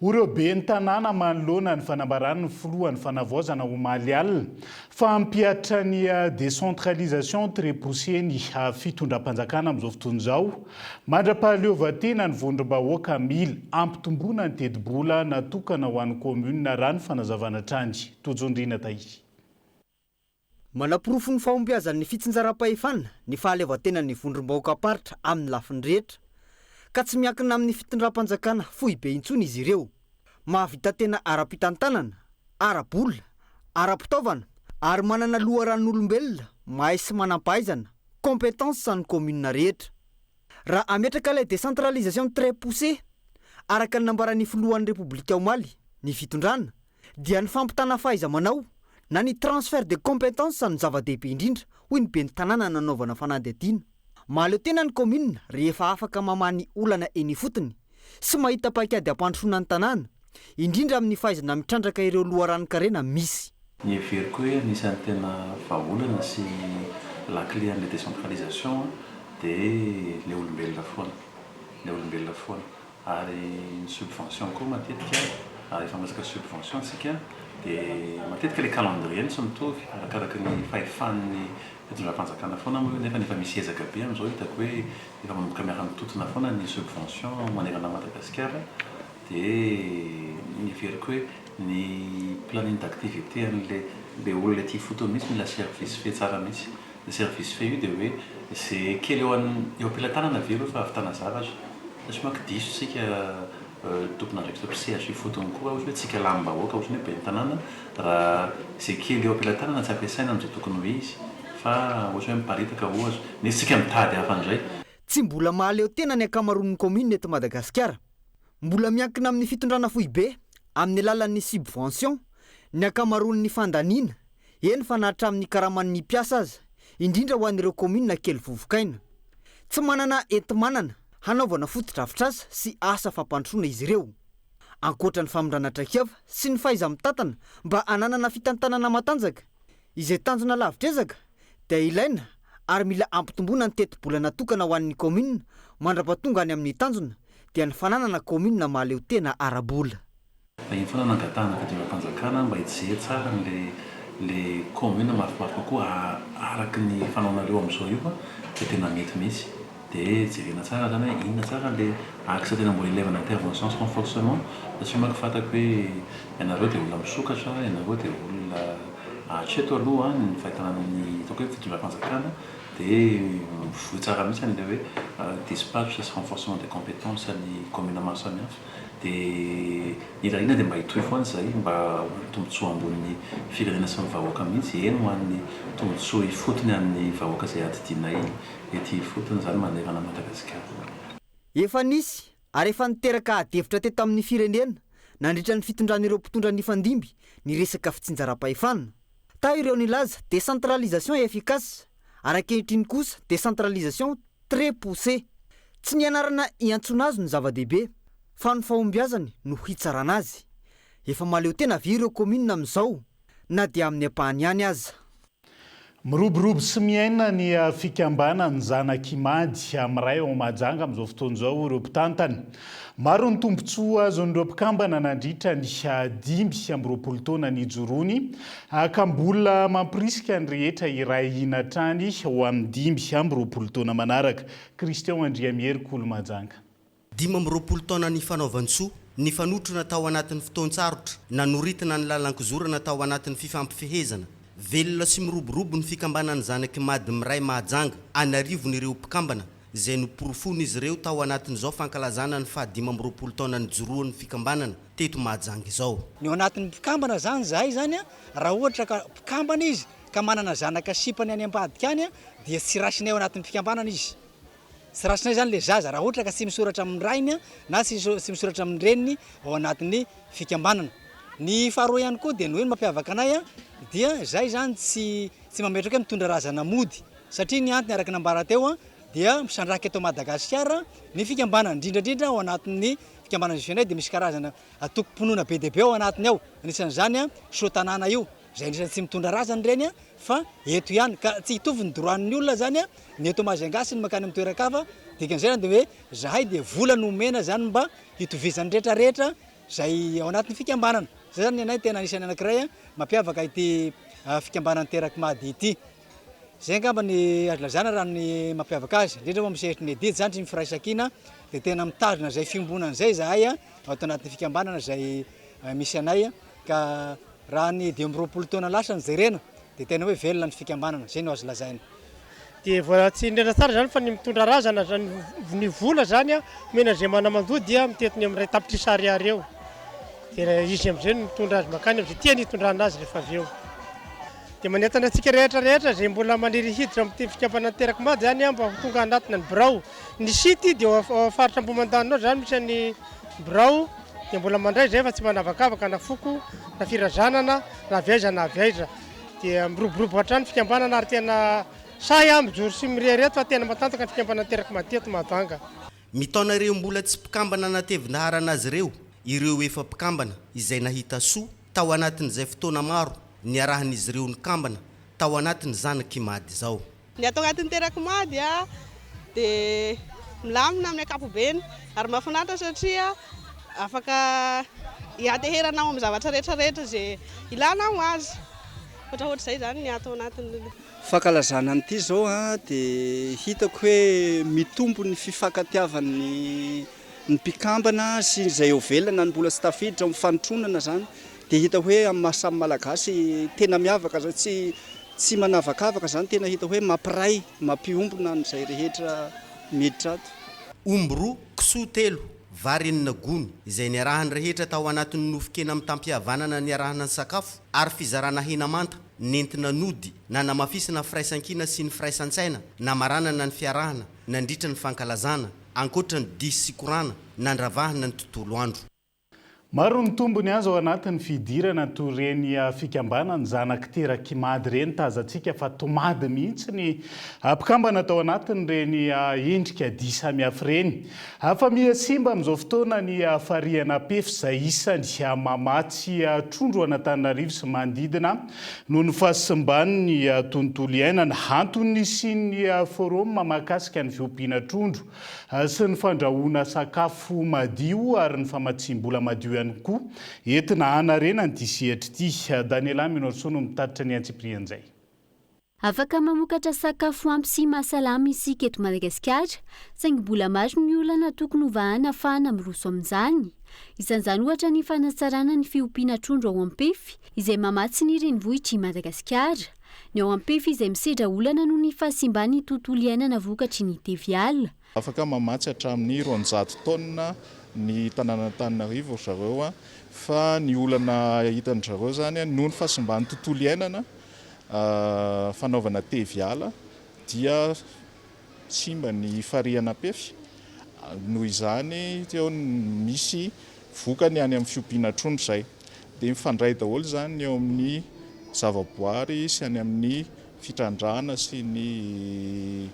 ho ireo ben'ny tanàna manoloana ny fanambaran'ny filohan'ny fanavaozana omaly alina fa hampihatra ny décentralisation très poussée ny fitondram-panjakana amin'izao fotoana izao mandra-pahaleovantena ny vondrom-bahoaka mila ampitomboana ny tetibola natokana ho an'ny kaominina raha ny fanazavana hatrany. Tojondriana Tahiry. Manaporofo ny fahombiazan'ny fitsinjaram-pahefana ny fahaleovantenan'ny vondrom-bahoakam-paritra amin'ny lafiny rehetra, ka tsy miankina amin'ny fitondram-panjakana foibe intsony izy ireo. Mahavita tena ara-pitantanana, ara-bola, ara-pitaovana ary manana loharanon'olombelona mahay sy manam-pahaizana, compétences, ny kaominina rehetra. Raha hametraka ilay décentralisation très poussée, araka ny nambaran'ny filohan'ny Repoblika omaly, ny fitondrana, dia ny fampitana fahaiza-manao na ny transfert de compétences no zava-dehibe indrindra, hoy ny ben'ny tanàna nanaovana fanadihadiana. Mahaleo tena ny kaominina rehefa afaka mamaha ny olana eny ifotony sy mahita paikady hampandrosoana ny tanàna, indrindra amin'ny fahaizana mitrandraka ireo loharanon-karena misy. Ny heveriko hoe anisan'ny tena vahaolana sy lakile an'ilay décentralisation dia ilay olombelona foana, ilay olombelona foana. Ary ny subvention koa matetika, rehefa miresaka subvention tsika dia matetika ilay calendrier no tsy mitovy arakaraky ny fahefan'ny fitondram-panjakana foana moa io nefa efa misy ezaka be amin'izao hitako hoe efa manomboka miara-mitontona foana ny subvention manerana an'i Madagasikara dia ny heveriko hoe ny planning d'activité an'ilay ilay olona ety ifotony mihitsy mila service fait tsara mihitsy. Ny service fait io dia hoe izay kely eo eo am-pelatanana ve aloha fa ahavitana zavatra. Satria manko diso isika tompon'andraikitra mpisehatra ifotony koa ohatra hoe tsika lanim-bahoaka ohatra ny hoe ben'ny tanàna raha izay kely eo am-pelatanana tsy ampiasaina amin'izay tokony ho izy fa ohatra hoe miparitaka ohatra nefa isika mitady hafa indray. Tsy mbola mahaleo tena ny ankamaroan'ny kaominina eto Madagasikara. Mbola miankina amin'ny fitondrana foibe, amin'ny alalan'ny subvention, ny ankamaroan'ny fandaniana, eny fa na hatramin'ny karaman'ny mpiasa aza, indrindra ho an'ireo kaominina kely vovokaina. Tsy manana enti-manana hanaovana fotodrafitrasa sy asa fampandrosoana izy ireo. Ankoatra ny famindrana traikefa sy ny fahaiza-mitantana mba hananana fitantanana matanjaka, izay tanjona lavitr'ezaka, dia ilaina ary mila ampitomboina ny tetibola natokana ho an'ny kaominina mandra-pahatonga any amin'ny tanjona dia ny fananana kaominina mahaleo tena ara-bola. Iny foana nangatahana fitondram-panjakana mba hijery tsara an'le le commune mafimafy kokoa araka ny fanaonareo amin'izao io dia tena mety mihitsy. Dia jerena tsara zany hoe inona tsara le axe tena mbola ilaivana intervention sy renforcement satria manko fantako hoe ianareo dia olona misokatra, ianareo dia olona hatreto aloha ny fahitana ny ataoko hoe fitondram-panjakana dia mivoy tsara mihitsy an'ilay hoe dispatch sy renforcement des compétences ny commune maro samihafa dia ny irariana dia mba hitohy foana izay mba ho an'ny tombontsoa ambonin'ny firenena sy ny vahoaka mihitsy, eny ho an'ny tombontsoa ifotony an'ny vahoaka izay adidianay ety ifotony izany manerana an'i Madagasikara. Efa nisy ary efa niteraka adihevitra teto amin'ny firenena nandritra ny fitondran'ireo mpitondra nifandimby ny resaka fitsinjaram-pahefana. Tao ireo nilaza décentralisation efficace ary ankehitriny kosa décentralisation très poussée. Tsy ny anarana iantsoana azy no zava-dehibe fa ny fahombiazany no hitsarana azy. Efa mahaleo tena ve ireo kaominina amin'izao na dia amin'ny ampahany ihany aza? Miroborobo sy miaina ny fikambanan'ny zanak'Imady miray ao Mahajanga amin'izao fotoana izao ireo mpitantana. Maro ny tombontsoa azon'ireo mpikambana nandritra ny 25 taona nijoroany ka mbola mampirisika ny rehetra hiray hina hatrany ho amin'ny 25 taona manaraka. Christian Andriamihery Kolo Mahajanga. 25 taona nifanaovan-tsoa, nifanotrona tao anatin'ny fotoan-tsarotra, nanoritana ny lalan-kizorana tao anatin'ny fifampifehezana. Velona sy miroborobo ny fikambanan'ny zanak'i Mady Miray Mahajanga, an'arivony ireo mpikambana, izay noporofoin'izy ireo tao anatin'izao fankalazana ny faha 25 taona nijoroan'ny fikambanana teto Mahajanga izao. Ny ao anatin'ny mpikambana izany izahay izany raha ohatra ka mpikambana izy ka manana zanaka sipany any ambadika any dia tsy raisinay ao anatin'ny fikambanana izy. Tsy rasinay izany ilay zaza raha ohatra ka tsy misoratra amin'ny rainy na tsy misoratra amin'ny reniny ao anatin'ny fikambanana. Ny faharoa ihany koa dia ny hoe ny mampiavaka anay dia izay izany tsy tsy mametraka hoe mitondra razana mody satria ny antony araka ny nambara teo dia misandrahaka eto Madagasikara ny fikambanana, indrindra indrindra ao anatin'ny fikambanana misy anay dia misy karazana antokom-pinoana be dia be ao anatiny ao, anisan'izany soa tanàna io. Izay anisan'ny tsy mitondra razana ireny fa eto ihany. Ka tsy hitovy ny droit-n'ny olona izany ny eto Majunga sy ny mankany amin'ny toeran-kafa. Dikan'izay izany dia hoe zahay dia vola no omena izany mba hitovizan'ny rehetra rehetra izay ao anatin'ny fikambanana. Izay izany ny anay tena anisan'ny anankiray mampiavaka ity fikambanan'ny Terak'Mady ity. Izay angamba ny azo lazaina raha ny mampiavaka azy, indrindra moa amin'ny sehatry ny adidy izany sy ny firaisankina dia tena mitazona izay fiombonana izay izahay ato anatin'ny fikambanana izay misy anay ka raha ny 25 taona lasa no jerena dia tena hoe velona ny fikambanana, izay no azo lazaina. Dia voa tsy indrindra tsara izany fa ny mitondra razana izany, ny vola izany omena an'izay mana-mandoa dia mitentina eo amin'ny 1 tapitrisa ariary eo. Dia izy amin'izay no mitondra azy mankany amin'izay tiany hitondrana azy rehefa avy eo. Dia manentana antsika rehetra rehetra izay mbola maniry hiditra amin'ity fikambanana Terak Mada izany mba ho tonga hanatona ny birao. Ny site dia ao ao faritra Ambohimandanina ao izany misy an'ny birao dia mbola mandray izay fa tsy manavakavaka na foko na firazanana na avy aiza na avy aiza. Dia miroborobo hatrany ny fikambanana ary tena sahy aho mijoro sy mirehareha fa tena matanjaka ny fikambanana Terak Mada eto Mahajanga. Mitaona ireo mbola tsy mpikambana natevin-daharana azy ireo ireo efa mpikambana izay nahita soa tao anatin'izay fotoana maro niarahan'izy ireo nikambana tao anatin'ny zanak'Imady izao. Ny ato anatin'ny terak'Imady dia milamina amin'ny ankapobeny ary mahafinaritra satria afaka hianteherana ao amin'ny zavatra rehetra rehetra izay ilanao azy. Ohatraohatr'izay izany ny ato anatin'ny. Fankalazana an'ity izao dia hitako hoe mitombo ny fifankatiavan'ny ny mpikambana sy izay eo velona na ny mbola tsy tafiditra ao amin'ny fanotronana izany dia hita hoe amin'ny maha samy Malagasy tena miavaka izany, tsy tsy manavakavaka izany, tena hita hoe mampiray, mampiombona an'izay rehetra miditra ato. Omby roa, kisoa telo, vary enina gony, izay niarahan'ny rehetra tao anatin'ny nofon-kena mitam-pihavanana niarahana nisakafo ary fizarana hena manta nentina nody nanamafisana firaisankina sy ny firaisan-tsaina namaranana ny fiarahana nandritra ny fankalazana ankoatra ny dihy sy korana nandravahana ny tontolo andro. Maro ny tombony azo ao anatin'ny fidirana toy ireny fikambanan'ny zanak'i Terak'Imady ireny. Tazantsika fa tomady mihitsy ny mpikambana tao anatin'ireny endrika dihy samihafa ireny. Fa miha simba amin'izao fotoana ny farihan'Ampefy izay isany mamatsy trondro an'Antananarivo sy manodidina noho ny fahasimban'ny tontolo iainana. Antony nisian'ny forum mahakasika ny fiompiana trondro sy ny fandrahoana sakafo madio ary ny famatsiam-bola madio ihany koa entina hanarenana ity sehatra ity. Daniela Minoarisoa no mitatitra ny antsipirian'izay. Afaka mamokatra sakafo ampy sy mahasalama isika eto Madagasikara, saingy mbola maro ny olana tokony hovahana ahafahana miroso amin'izany. Isan'izany ohatra ny fanatsarana ny fiompiana trondro ao Ampefy, izay mamatsy ny renivohitr'i Madagasikara. Ny ao Ampefy izay misedra olana noho ny fahasimban'ny tontolo iainana vokatry ny teviala. Afaka mamatsy hatramin'ny 200 taonina ny tanànan'Antananarivo ry zareo fa ny olana hitan-dry zareo izany noho ny fahasimban'ny tontolo iainana, fanaovana teviala dia simba ny farihan'Ampefy, noho izany teo misy vokany any amin'ny fiompiana trondro izay. Dia mifandray daholo izany ny eo amin'ny zavaboary sy any amin'ny fitrandrahana sy ny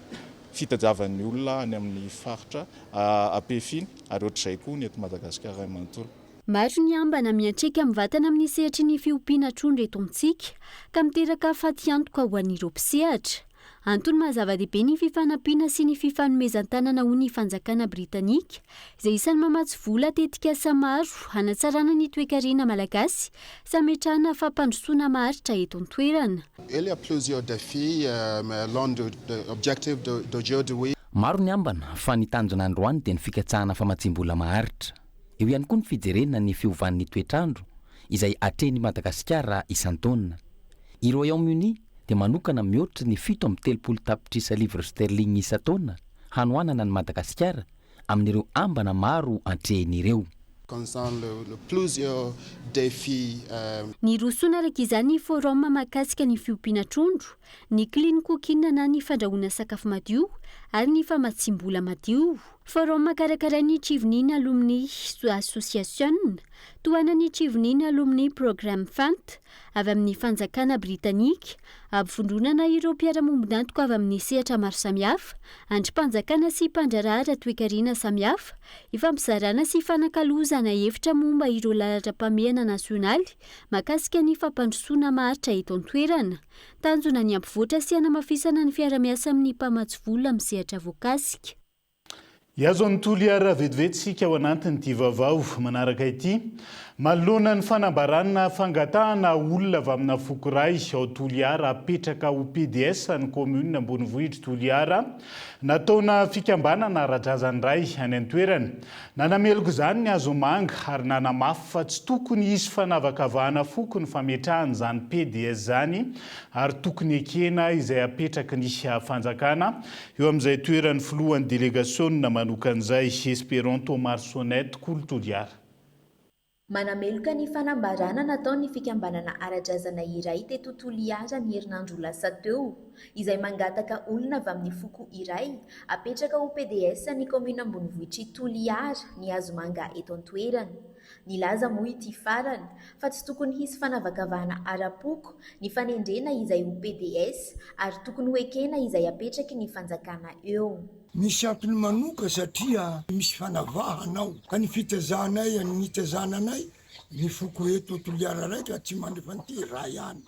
fitadiavan'ny olona any amin'ny faritra Ampefy iny ary ohatr'izay koa ny eto Madagasikara iray manontolo. Maro ny ambana miantraika mivantana amin'ny sehatry ny fiompiana trondro eto amintsika ka miteraka fatiantoka ho an'ireo mpisehatra. Antony maha zava-dehibe ny fifanampiana sy ny fifanomezan-tanana hoy ny fanjakana britanika, izay isan'ny mamatsy vola tetikasa maro hanatsarana ny toekarena malagasy sy hametrahana fampandrosoana maharitra eto an-toerana. Il y a plusieurs défis, mais l'un des objectifs d'aujourd'hui. Maro ny ambana fa ny tanjona androany dia ny fikatsahana famatsiam-bola maharitra. Eo ihany koa ny fijerena ny fiovan'ny toetr'andro izay atrehin'i Madagasikara isan-taona. I Royaume-Uni dia manokana mihoatra ny 37 tapitrisa livres sterling isan-taona hanohanana an'i Madagasikara amin'ireo ambana maro atrehiny ireo. Nirosoana araka izany ny forum mahakasika ny fiompiana trondro, ny clean cooking na ny fandrahoana sakafo madio ary ny famatsiam-bola madio. Forum karakarain'ny Chevening Alumni Association, tohanan'ny Chevening Alumni Programme Fund, avy amin'ny fanjakana Britanika, ampivondronana ireo mpiara-mombon'antoka avy amin'ny sehatra maro samihafa, andrim-panjakana sy mpandraharaha ara-toekarena samihafa, ifampizarana sy ifanakalozana hevitra momba ireo laharam-pahamehana. fifanekena nasionaly mahakasika ny fampandrosoana maharitra eto an-toerana. Tanjona ny hampivoatra sy hanamafisana ny fiara-miasa amin'ny mpamatsy vola amin'ny sehatra voakasika. Hihazo an'i Toliara vetivety isika ao anatin'ity vaovao manaraka ity. Manoloana ny fanambarana fangatahana olona avy amina foko iray ao Toliara hapetraka ho pds ny kaominina ambonivohitr'i Toliara, nataona fikambanana ara-drazana iray any an-toerana. Nanameloka izany ny Hazomanga ary nanamafy fa tsy tokony hisy fanavakavahana foko ny fametrahana izany pds izany ary tokony ekena izay apetraky ny fanjakana eo amin'izay toeran'ny filohan'ny delegasionina manokana izay, Esperanto Marsonet Kolo Toliara. Manameloka ny fanambarana nataon'ny fikambanana ara-drazana iray teto Toliara ny herinandro lasa teo, izay mangataka olona avy amin'ny foko iray apetraka ho pds ny kaominina ambonivohitr'i Toliara ny hazomanga eto an-toerana. Nilaza moa ity farany fa tsy tokony hisy fanavakavahana ara-poko ny fanendrena izay ho pds ary tokony hoekena izay apetraky ny fanjakana eo. Misy antony manoka satria misy fanavahana ao ka ny fitezanay ny nitezana anay ny foko eto Toliara raika atsimo andrefana ity iray ihany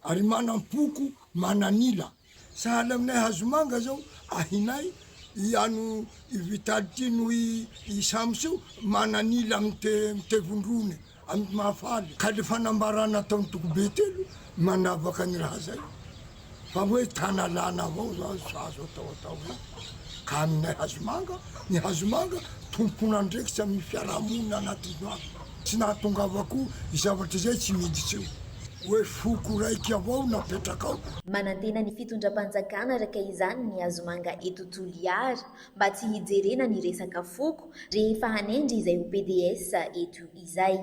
ary manam-poko mananila sahala aminay hazomanga zao ahinay i ano i Vitaly ty no i i Sams io mananila amy te mitevondrony amy Mahafaly ka le fanambarana ataony toko be telo manavaka ny raha zay fa hoe tanalana avao zao tsy azo atao atao hoe ka aminay hazomanga ny hazomanga tompon'andraikitra amin'ny fiarahamonina anatin'ny afo tsy nahatongavako zavatra izay tsy miditsy eo hoe foko raiky avao napetraka ao. Manantena ny fitondram-panjakana araka izany ny hazomanga eto Toliara mba tsy hijerena ny resaka foko rehefa hanendry izay ho pds eto izay.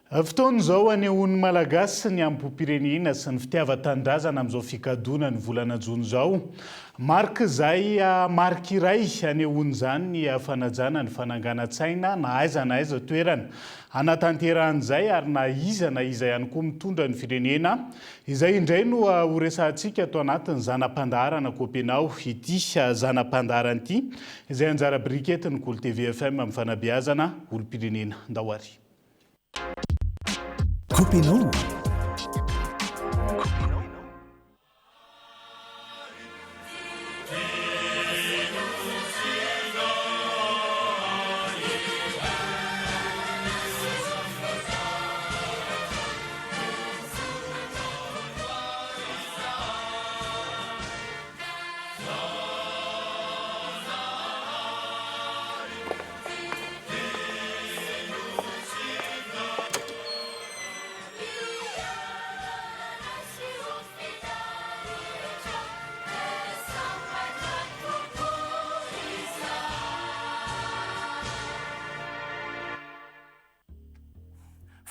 Fotoana izao hanehoan'ny Malagasy ny hambom-pirenena sy ny fitiavan-tanindrazana amin'izao fikadoana ny volana jona izao. Marika izay marika iray hanehoana izany ny fanajana ny fananganan-tsaina na aiza na aiza toerana hanatanterahana izay ary na iza na iza ihany koa mitondra ny firenena. Izay indray no horesahantsika ato anatin'ny zana-pandaharana Kopenao ity zana-pandaharana ity izay anjara biriky entin'ny Kolo TV FM amin'ny fanabeazana olom-pirenena. Ndao ary. Kopenao.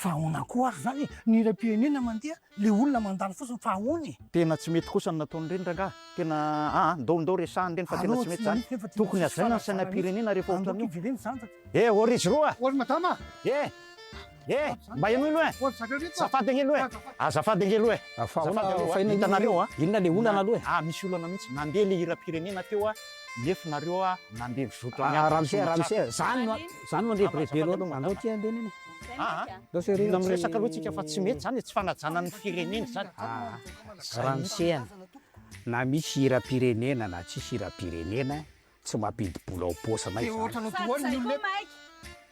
Fa ahoana koa ary zany e? Ny hiram-pirenena mandeha, le olona mandalo fotsiny fa ahoana e? Tena tsy mety kosa ny nataon'ireny rangaha, tena aa ndao ndao resahana ireny fa tena tsy mety zany, tokony hajaina ny sainam-pirenena rehefa ohatran'io. Eh ô ry zroa a! Ô ry madama a! Eh! Eh! Mba henoy aloha e! Azafady ange aloha e! Azafady ange aloha e! Azafady aloha a! Hitanareo a! Inona le olana aloha e? Ah misy olana mihitsy, nandeha le hiram-pirenena teo a, nefa nareo a nandeha nizotra Ah ramose, ramose, zany no zany no andrebirebena aloha, andao ty andeha neny e. Ah ah, mila miresaka aloha tsika fa tsy mety zany e, tsy fanajana ny firenena zany. Ah ramose an, na misy hiram-pirenena na tsisy hiram-pirenena, Tsy mampidi-bola ao paosinay Tena izany. ohatranao daholo ny olona eto.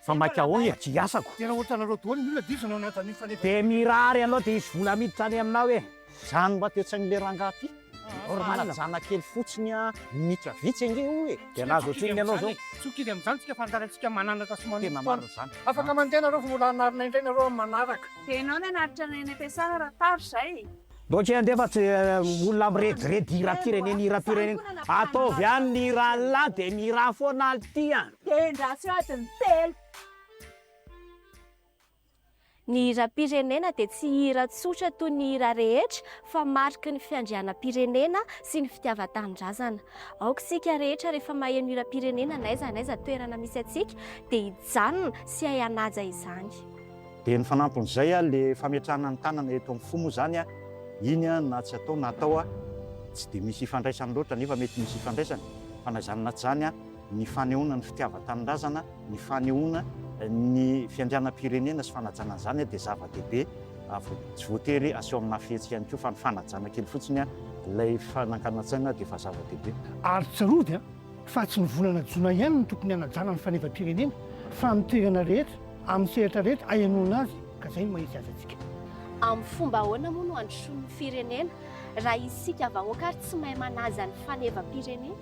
Fa maika ahoana e, tsy asako. Tena ohatranareo daholo ny olona diso no anaty an'io faneva. Dia mirary anao dia hisy vola miditra any aminao e. Zany mba teo tsain'le rangahy ty. Normal. Kely fotsiny a, minitra vitsy ange io e. Dia nahazo ohatrinona ianao zao? Tsy ho kivy amin'izany tsika fa anjarantsika mananatra sy manoro Tena marina zany. Afaka mandeha nareo fa mbola hanarina indray nareo amin'ny manaraka. Dia ianao nanaritra anay any am-piasana raha tara izay. Ndao kely andeha fa tsy olona mirediredy hiram-pirenena hiram-pirenena. Ataovy any ny hiran'lah dia mihira foana lty a! Dia endraso eo adiny telo. Ny hiram-pirenena dia tsy hira tsotra toy ny hira rehetra fa mariky ny fiandrianam-pirenena sy ny fitiavan-tanindrazana. Aoka isika rehetra rehefa maheno hiram-pirenena n'aiza n'aiza toerana misy antsika dia hijanona sy hay hanaja izany. Dia ny fanampin'izay le fametrahana ny tanana eto amin'ny fo moa izany iny na tsy atao na atao tsy dia misy ifandraisany loatra nefa mety misy ifandraisany fa na izany na tsy izany ny fanehoana ny fitiavan-tanindrazana, ny fanehoana Ny fiandrianam-pirenena sy fanajana an'izany dia zava-dehibe, tsy voatery aseho amina fihetsika ihany koa fa ny fanajana kely fotsiny ilay fanankanan-tsaina dia efa zava-dehibe. Ary tsarovy fa tsy ny volana jona ihany no tokony hanajana ny fanevam-pirenena fa amin'ny toerana rehetra, amin'ny sehatra rehetra ahenoana azy ka izay no maha-izy azy antsika. Amin'ny fomba ahoana moa no handrosoan'ny firenena raha isika vahoaka ary tsy mahay manaja ny fanevam-pirenena?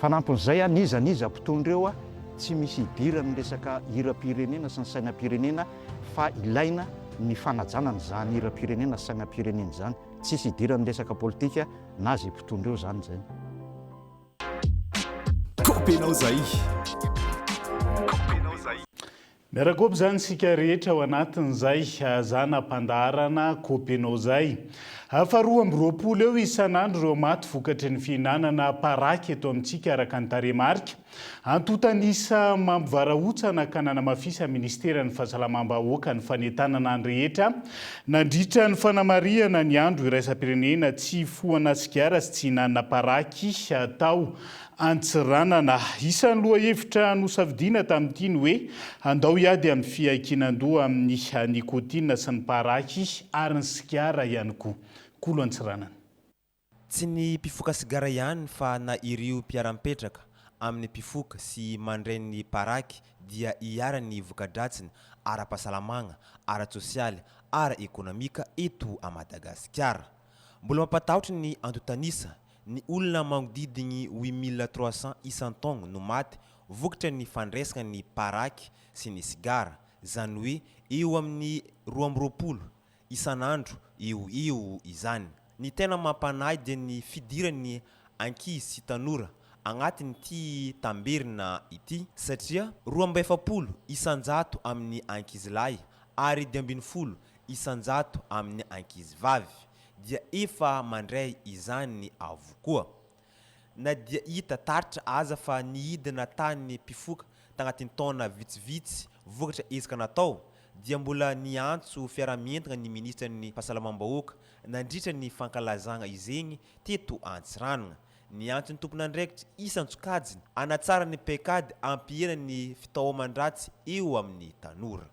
Fanampin'izay, n'iza n'iza mpitondra eo, tsy misy idiran'ny resaka hiram-pirenena sy ny sainam-pirenena fa ilaina ny fanajana an'izany hiram-pirenena sy sainam-pirenena izany. Tsisy idiran'ny resaka politika na izay mpitondra eo izany izay. Kaopenao zay. Miara-kopy izany isika rehetra ao anatin'izay zana-pandaharana Kopenao izay. Faha 22 eo isan'andro ireo maty vokatry ny fihinanana paraky eto amintsika araka ny tarehimarika. Antontan'isa mampivarahontsana ka nanamafisan'ny minisiteran'ny Fahasalamam-bahoaka ny fanentanana ny rehetra nandritra ny fanamarihana ny andro iraisam-pirenena tsy hifohana sigara sy tsy hihinanana paraky tao Antsiranana. Isan'ny lohahevitra nosafidiana tamin'ity ny hoe Andao hiady amin'ny fiankinan-doha amin'ny nikotinina sy ny paraky ary ny sigara ihany koa. Kolo Antsiranana. Tsy ny mpifoka sigara ihany fa na ireo mpiara-mipetraka amin'ny mpifoka sy mandray ny paraky dia iharan'ny voka-dratsiny ara-pahasalamagna, ara-tsosialy, ara-ekonomika eto a Madagasikara. Mbola mampatahotra ny antontan'isa Ny olona magnodidigny 8300 isan-taogno no maty vokatra ny fandraisagna ny paraky sy ny sigara, zany hoe eo amin'ny 22 isan'andro eo ho eo izany. Ny tena mampanahy dia ny fidiran'ny ankizy sy tanora agnatin'ity tamberina ity satria 42% amin'ny ankizilahy ary 15% amin'ny ankizivavy. dia efa mandray izany avokoa. Na dia hita taratra aza fa nihidina tany mpifoka tagnatin'ny taona vitsivitsy vokatra ezaka natao, dia mbola niantso fiaraha-mientagna ny minisitran'ny Fahasalamam-bahoaka nandritra ny fankalazagna izegny teto Antsiranana. Niantso ny tompon'andraikitra isan-tsokajiny hanatsara ny paikady hampihena ny fitaoman-dratsy eo amin'ny tanora.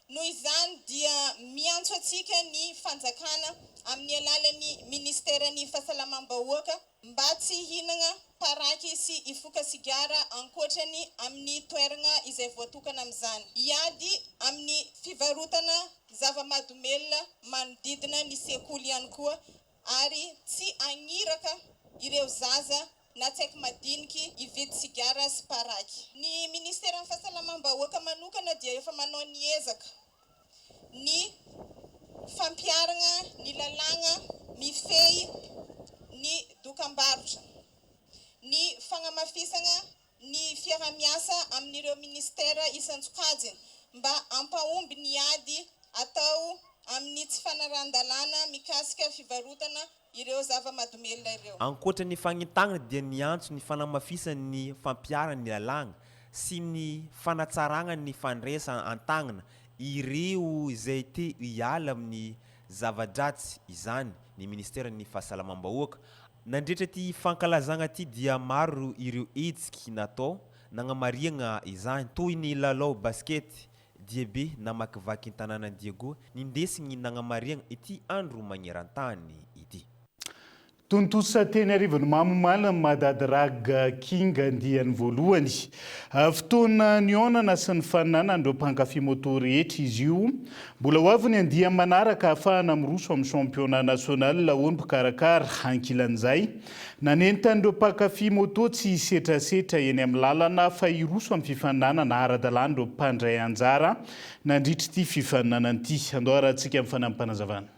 Noho izany dia miantso antsika ny fanjakana amin'ny alalan'ny ministeran'ny fahasalamam-bahoaka mba tsy hihinagna paraky sy hifoka sigara ankoatra ny amin'ny toeragna izay voatokana amin'izany. Hiady amin'ny fivarotana zava-mahadomelina manodidina ny sekoly ihany koa ary tsy hagniraka ireo zaza na tsy haiko madiniky hividy sigara sy paraky. Ny Ministeran'ny Fahasalamam-bahoaka manokana dia efa manao ny ezaka ny fampiharagna ny lalàgna mifehy ny dokambarotra, ny fagnamafisagna ny fiaraha-miasa amin'ireo minisitera isan-tsokajiny mba hampahomby ny ady atao amin'ny tsy fanarahan-dalàna mikasika fivarotana ireo zava-mahadomelina ireo. Ankoatra ny fagnintagna dia niantso ny fanamafisana ny fampiharana ny lalàgna sy ny fanatsaragna ny fandraisa an-tagnana ireo izay te hiala amin'ny zava-dratsy izany ny ministeran'ny fahasalamam-bahoaka Nandritra ity fankalazagna ity dia maro ireo hetsiky natao nagnamarihagna izany toy ny lalao basikety, diabe namakivaky ny tanànan'i Diego nindesigny nagnamarihagna ity andro magneran-tany ity. Tontosa teny Arivonimamo omaly ny Madadrag King andiany voalohany. Fotoana nihaonana sy nifaninanan'ireo mpankafy moto rehetra izy io. Mbola ho avy ny andiany manaraka ahafahana miroso amin'ny championnat national, hoy ny mpikarakara. Ankilan'izay, nanentana ireo mpankafy moto tsy hisetrasetra eny amin'ny lalana fa hiroso amin'ny fifaninanana ara-dalàna ireo mpandray anjara nandritra ity fifaninanana ity. Andao harahantsika amin'ny fanampim-panazavana.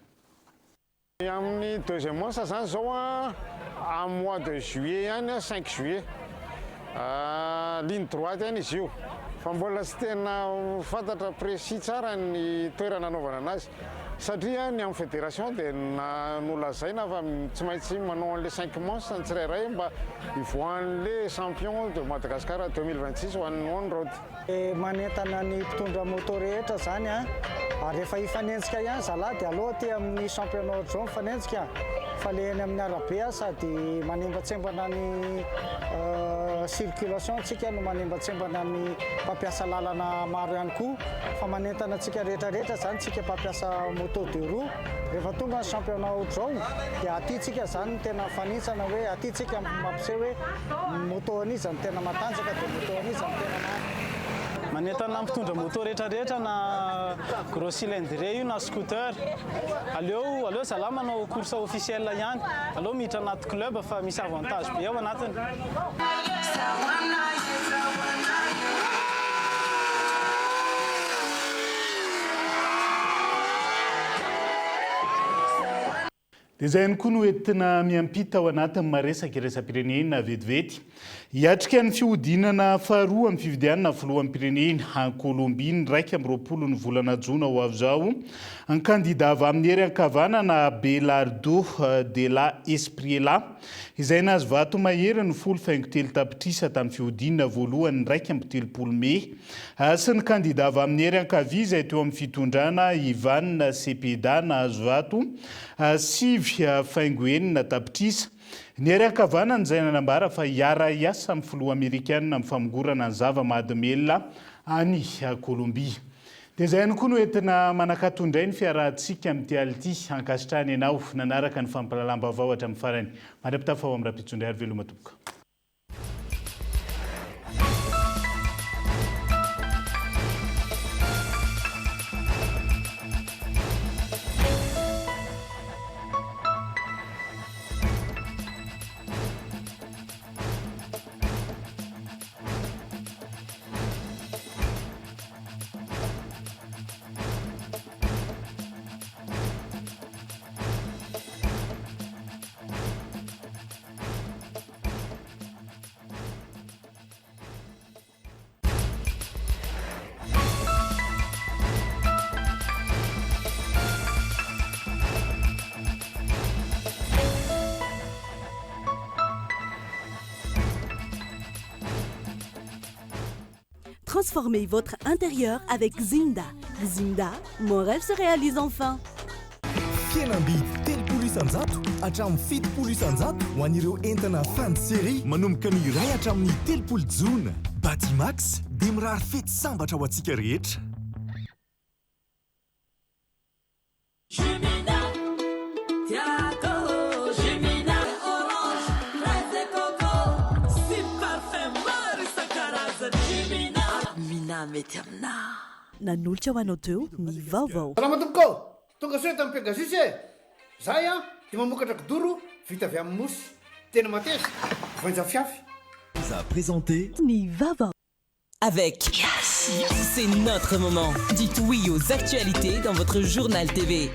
Ny amin'ny deuxième manche zany zao an, amin'ny mois de juillet ihany an, cinq juillet. Ligne droite ihany izy io. Fa mbola tsy tena fantatra précis tsara ny toerana anaovana anazy. Satria ny amin'ny fédération dia nolazaina fa tsy maintsy manao an'ilay cinq manches ny tsirairay mba hivoahan'ilay champion de Madagascar 2026 ho an'ny on road. Manentana ny mpitondra moto rehetra zany an, ary rehefa hifanenjika ihany zalahy dia aleo aty amin'ny championnat ohatr'izao mifanenjika. Fa le eny amin'ny arabe sady manembatsembana ny circulation tsika no manembatsembana ny mpampiasa lalana maro ihany koa. Fa manentana antsika rehetra rehetra zany tsika mpampiasa moto deux roues rehefa tonga ny championnat ohatr'izao dia aty tsika zany no tena mifanintsana hoe aty tsika mampiseho hoe moto an'iza no tena matanjaka dia moto an'iza no tena mahay. Manentana ny mpitondra moto rehetra rehetra na gros cylindrée io na scooter. Aleo aleo zalahy manao course officielle ihany. Aleo miditra anaty club fa misy avantage be ao anatiny. Dia izay ihany koa no entina miampita ao anatin'ny maresaka iraisam-pirenena vetivety. Hiatrika ny fihodinana faharoa amin'ny fifidianana filoham-pirenena any Kolombia ny 21 ny volana jona ho avy izao ny kandida avy amin'ny hery ankavanana Abelardo de la Espriella izay nahazo vato mahery ny folo faingo telo tapitrisa tamin'ny fihodinana voalohany ny 31 mey sy ny kandida avy amin'ny hery ankavia izay teo amin'ny fitondrana Ivan Cepeda nahazo vato sivy faingo enina tapitrisa. Ny hery ankavanana izay nanambara fa hiara-hiasa amin'ny filoha amerikana amin'ny famongorana ny zava-mahadomelina any Kolombia. Dia izay ihany koa no entina manakato indray ny fiarahantsika amin'ity alina ity. Ankasitrahana ianao nanaraka ny fampahalalam-baovao hatramin'ny farany. Mandra-pitafa ho amin'ny rahampitso indray ary veloma tompoko. Transformez votre intérieur avec Zinda. Zinda, mon rêve se réalise enfin. Fihenam-bidy 30% hatramin'ny 70% ho an'ireo entana fin de série manomboka ny iray hatramin'ny 30 jona. Batimax dia mirary fety sambatra ho antsika rehetra. Jumina, tiako Jumina. Orange, fraise et coco, sy parfum maro isan-karazany. Jumina. Mina mety aminà. Nanolotra ho anao teo ny vaovao. Salama tompoko ô! Tonga soa eto amin'ny Pegasus e! Zahay an dia mamokatra kidoro vita avy amin'ny mousse. Tena mateza, voainja fiafy. Vous a présenté. Ny vaovao. Avec Yes, c'est notre moment. Dites oui aux actualités dans votre journal TV.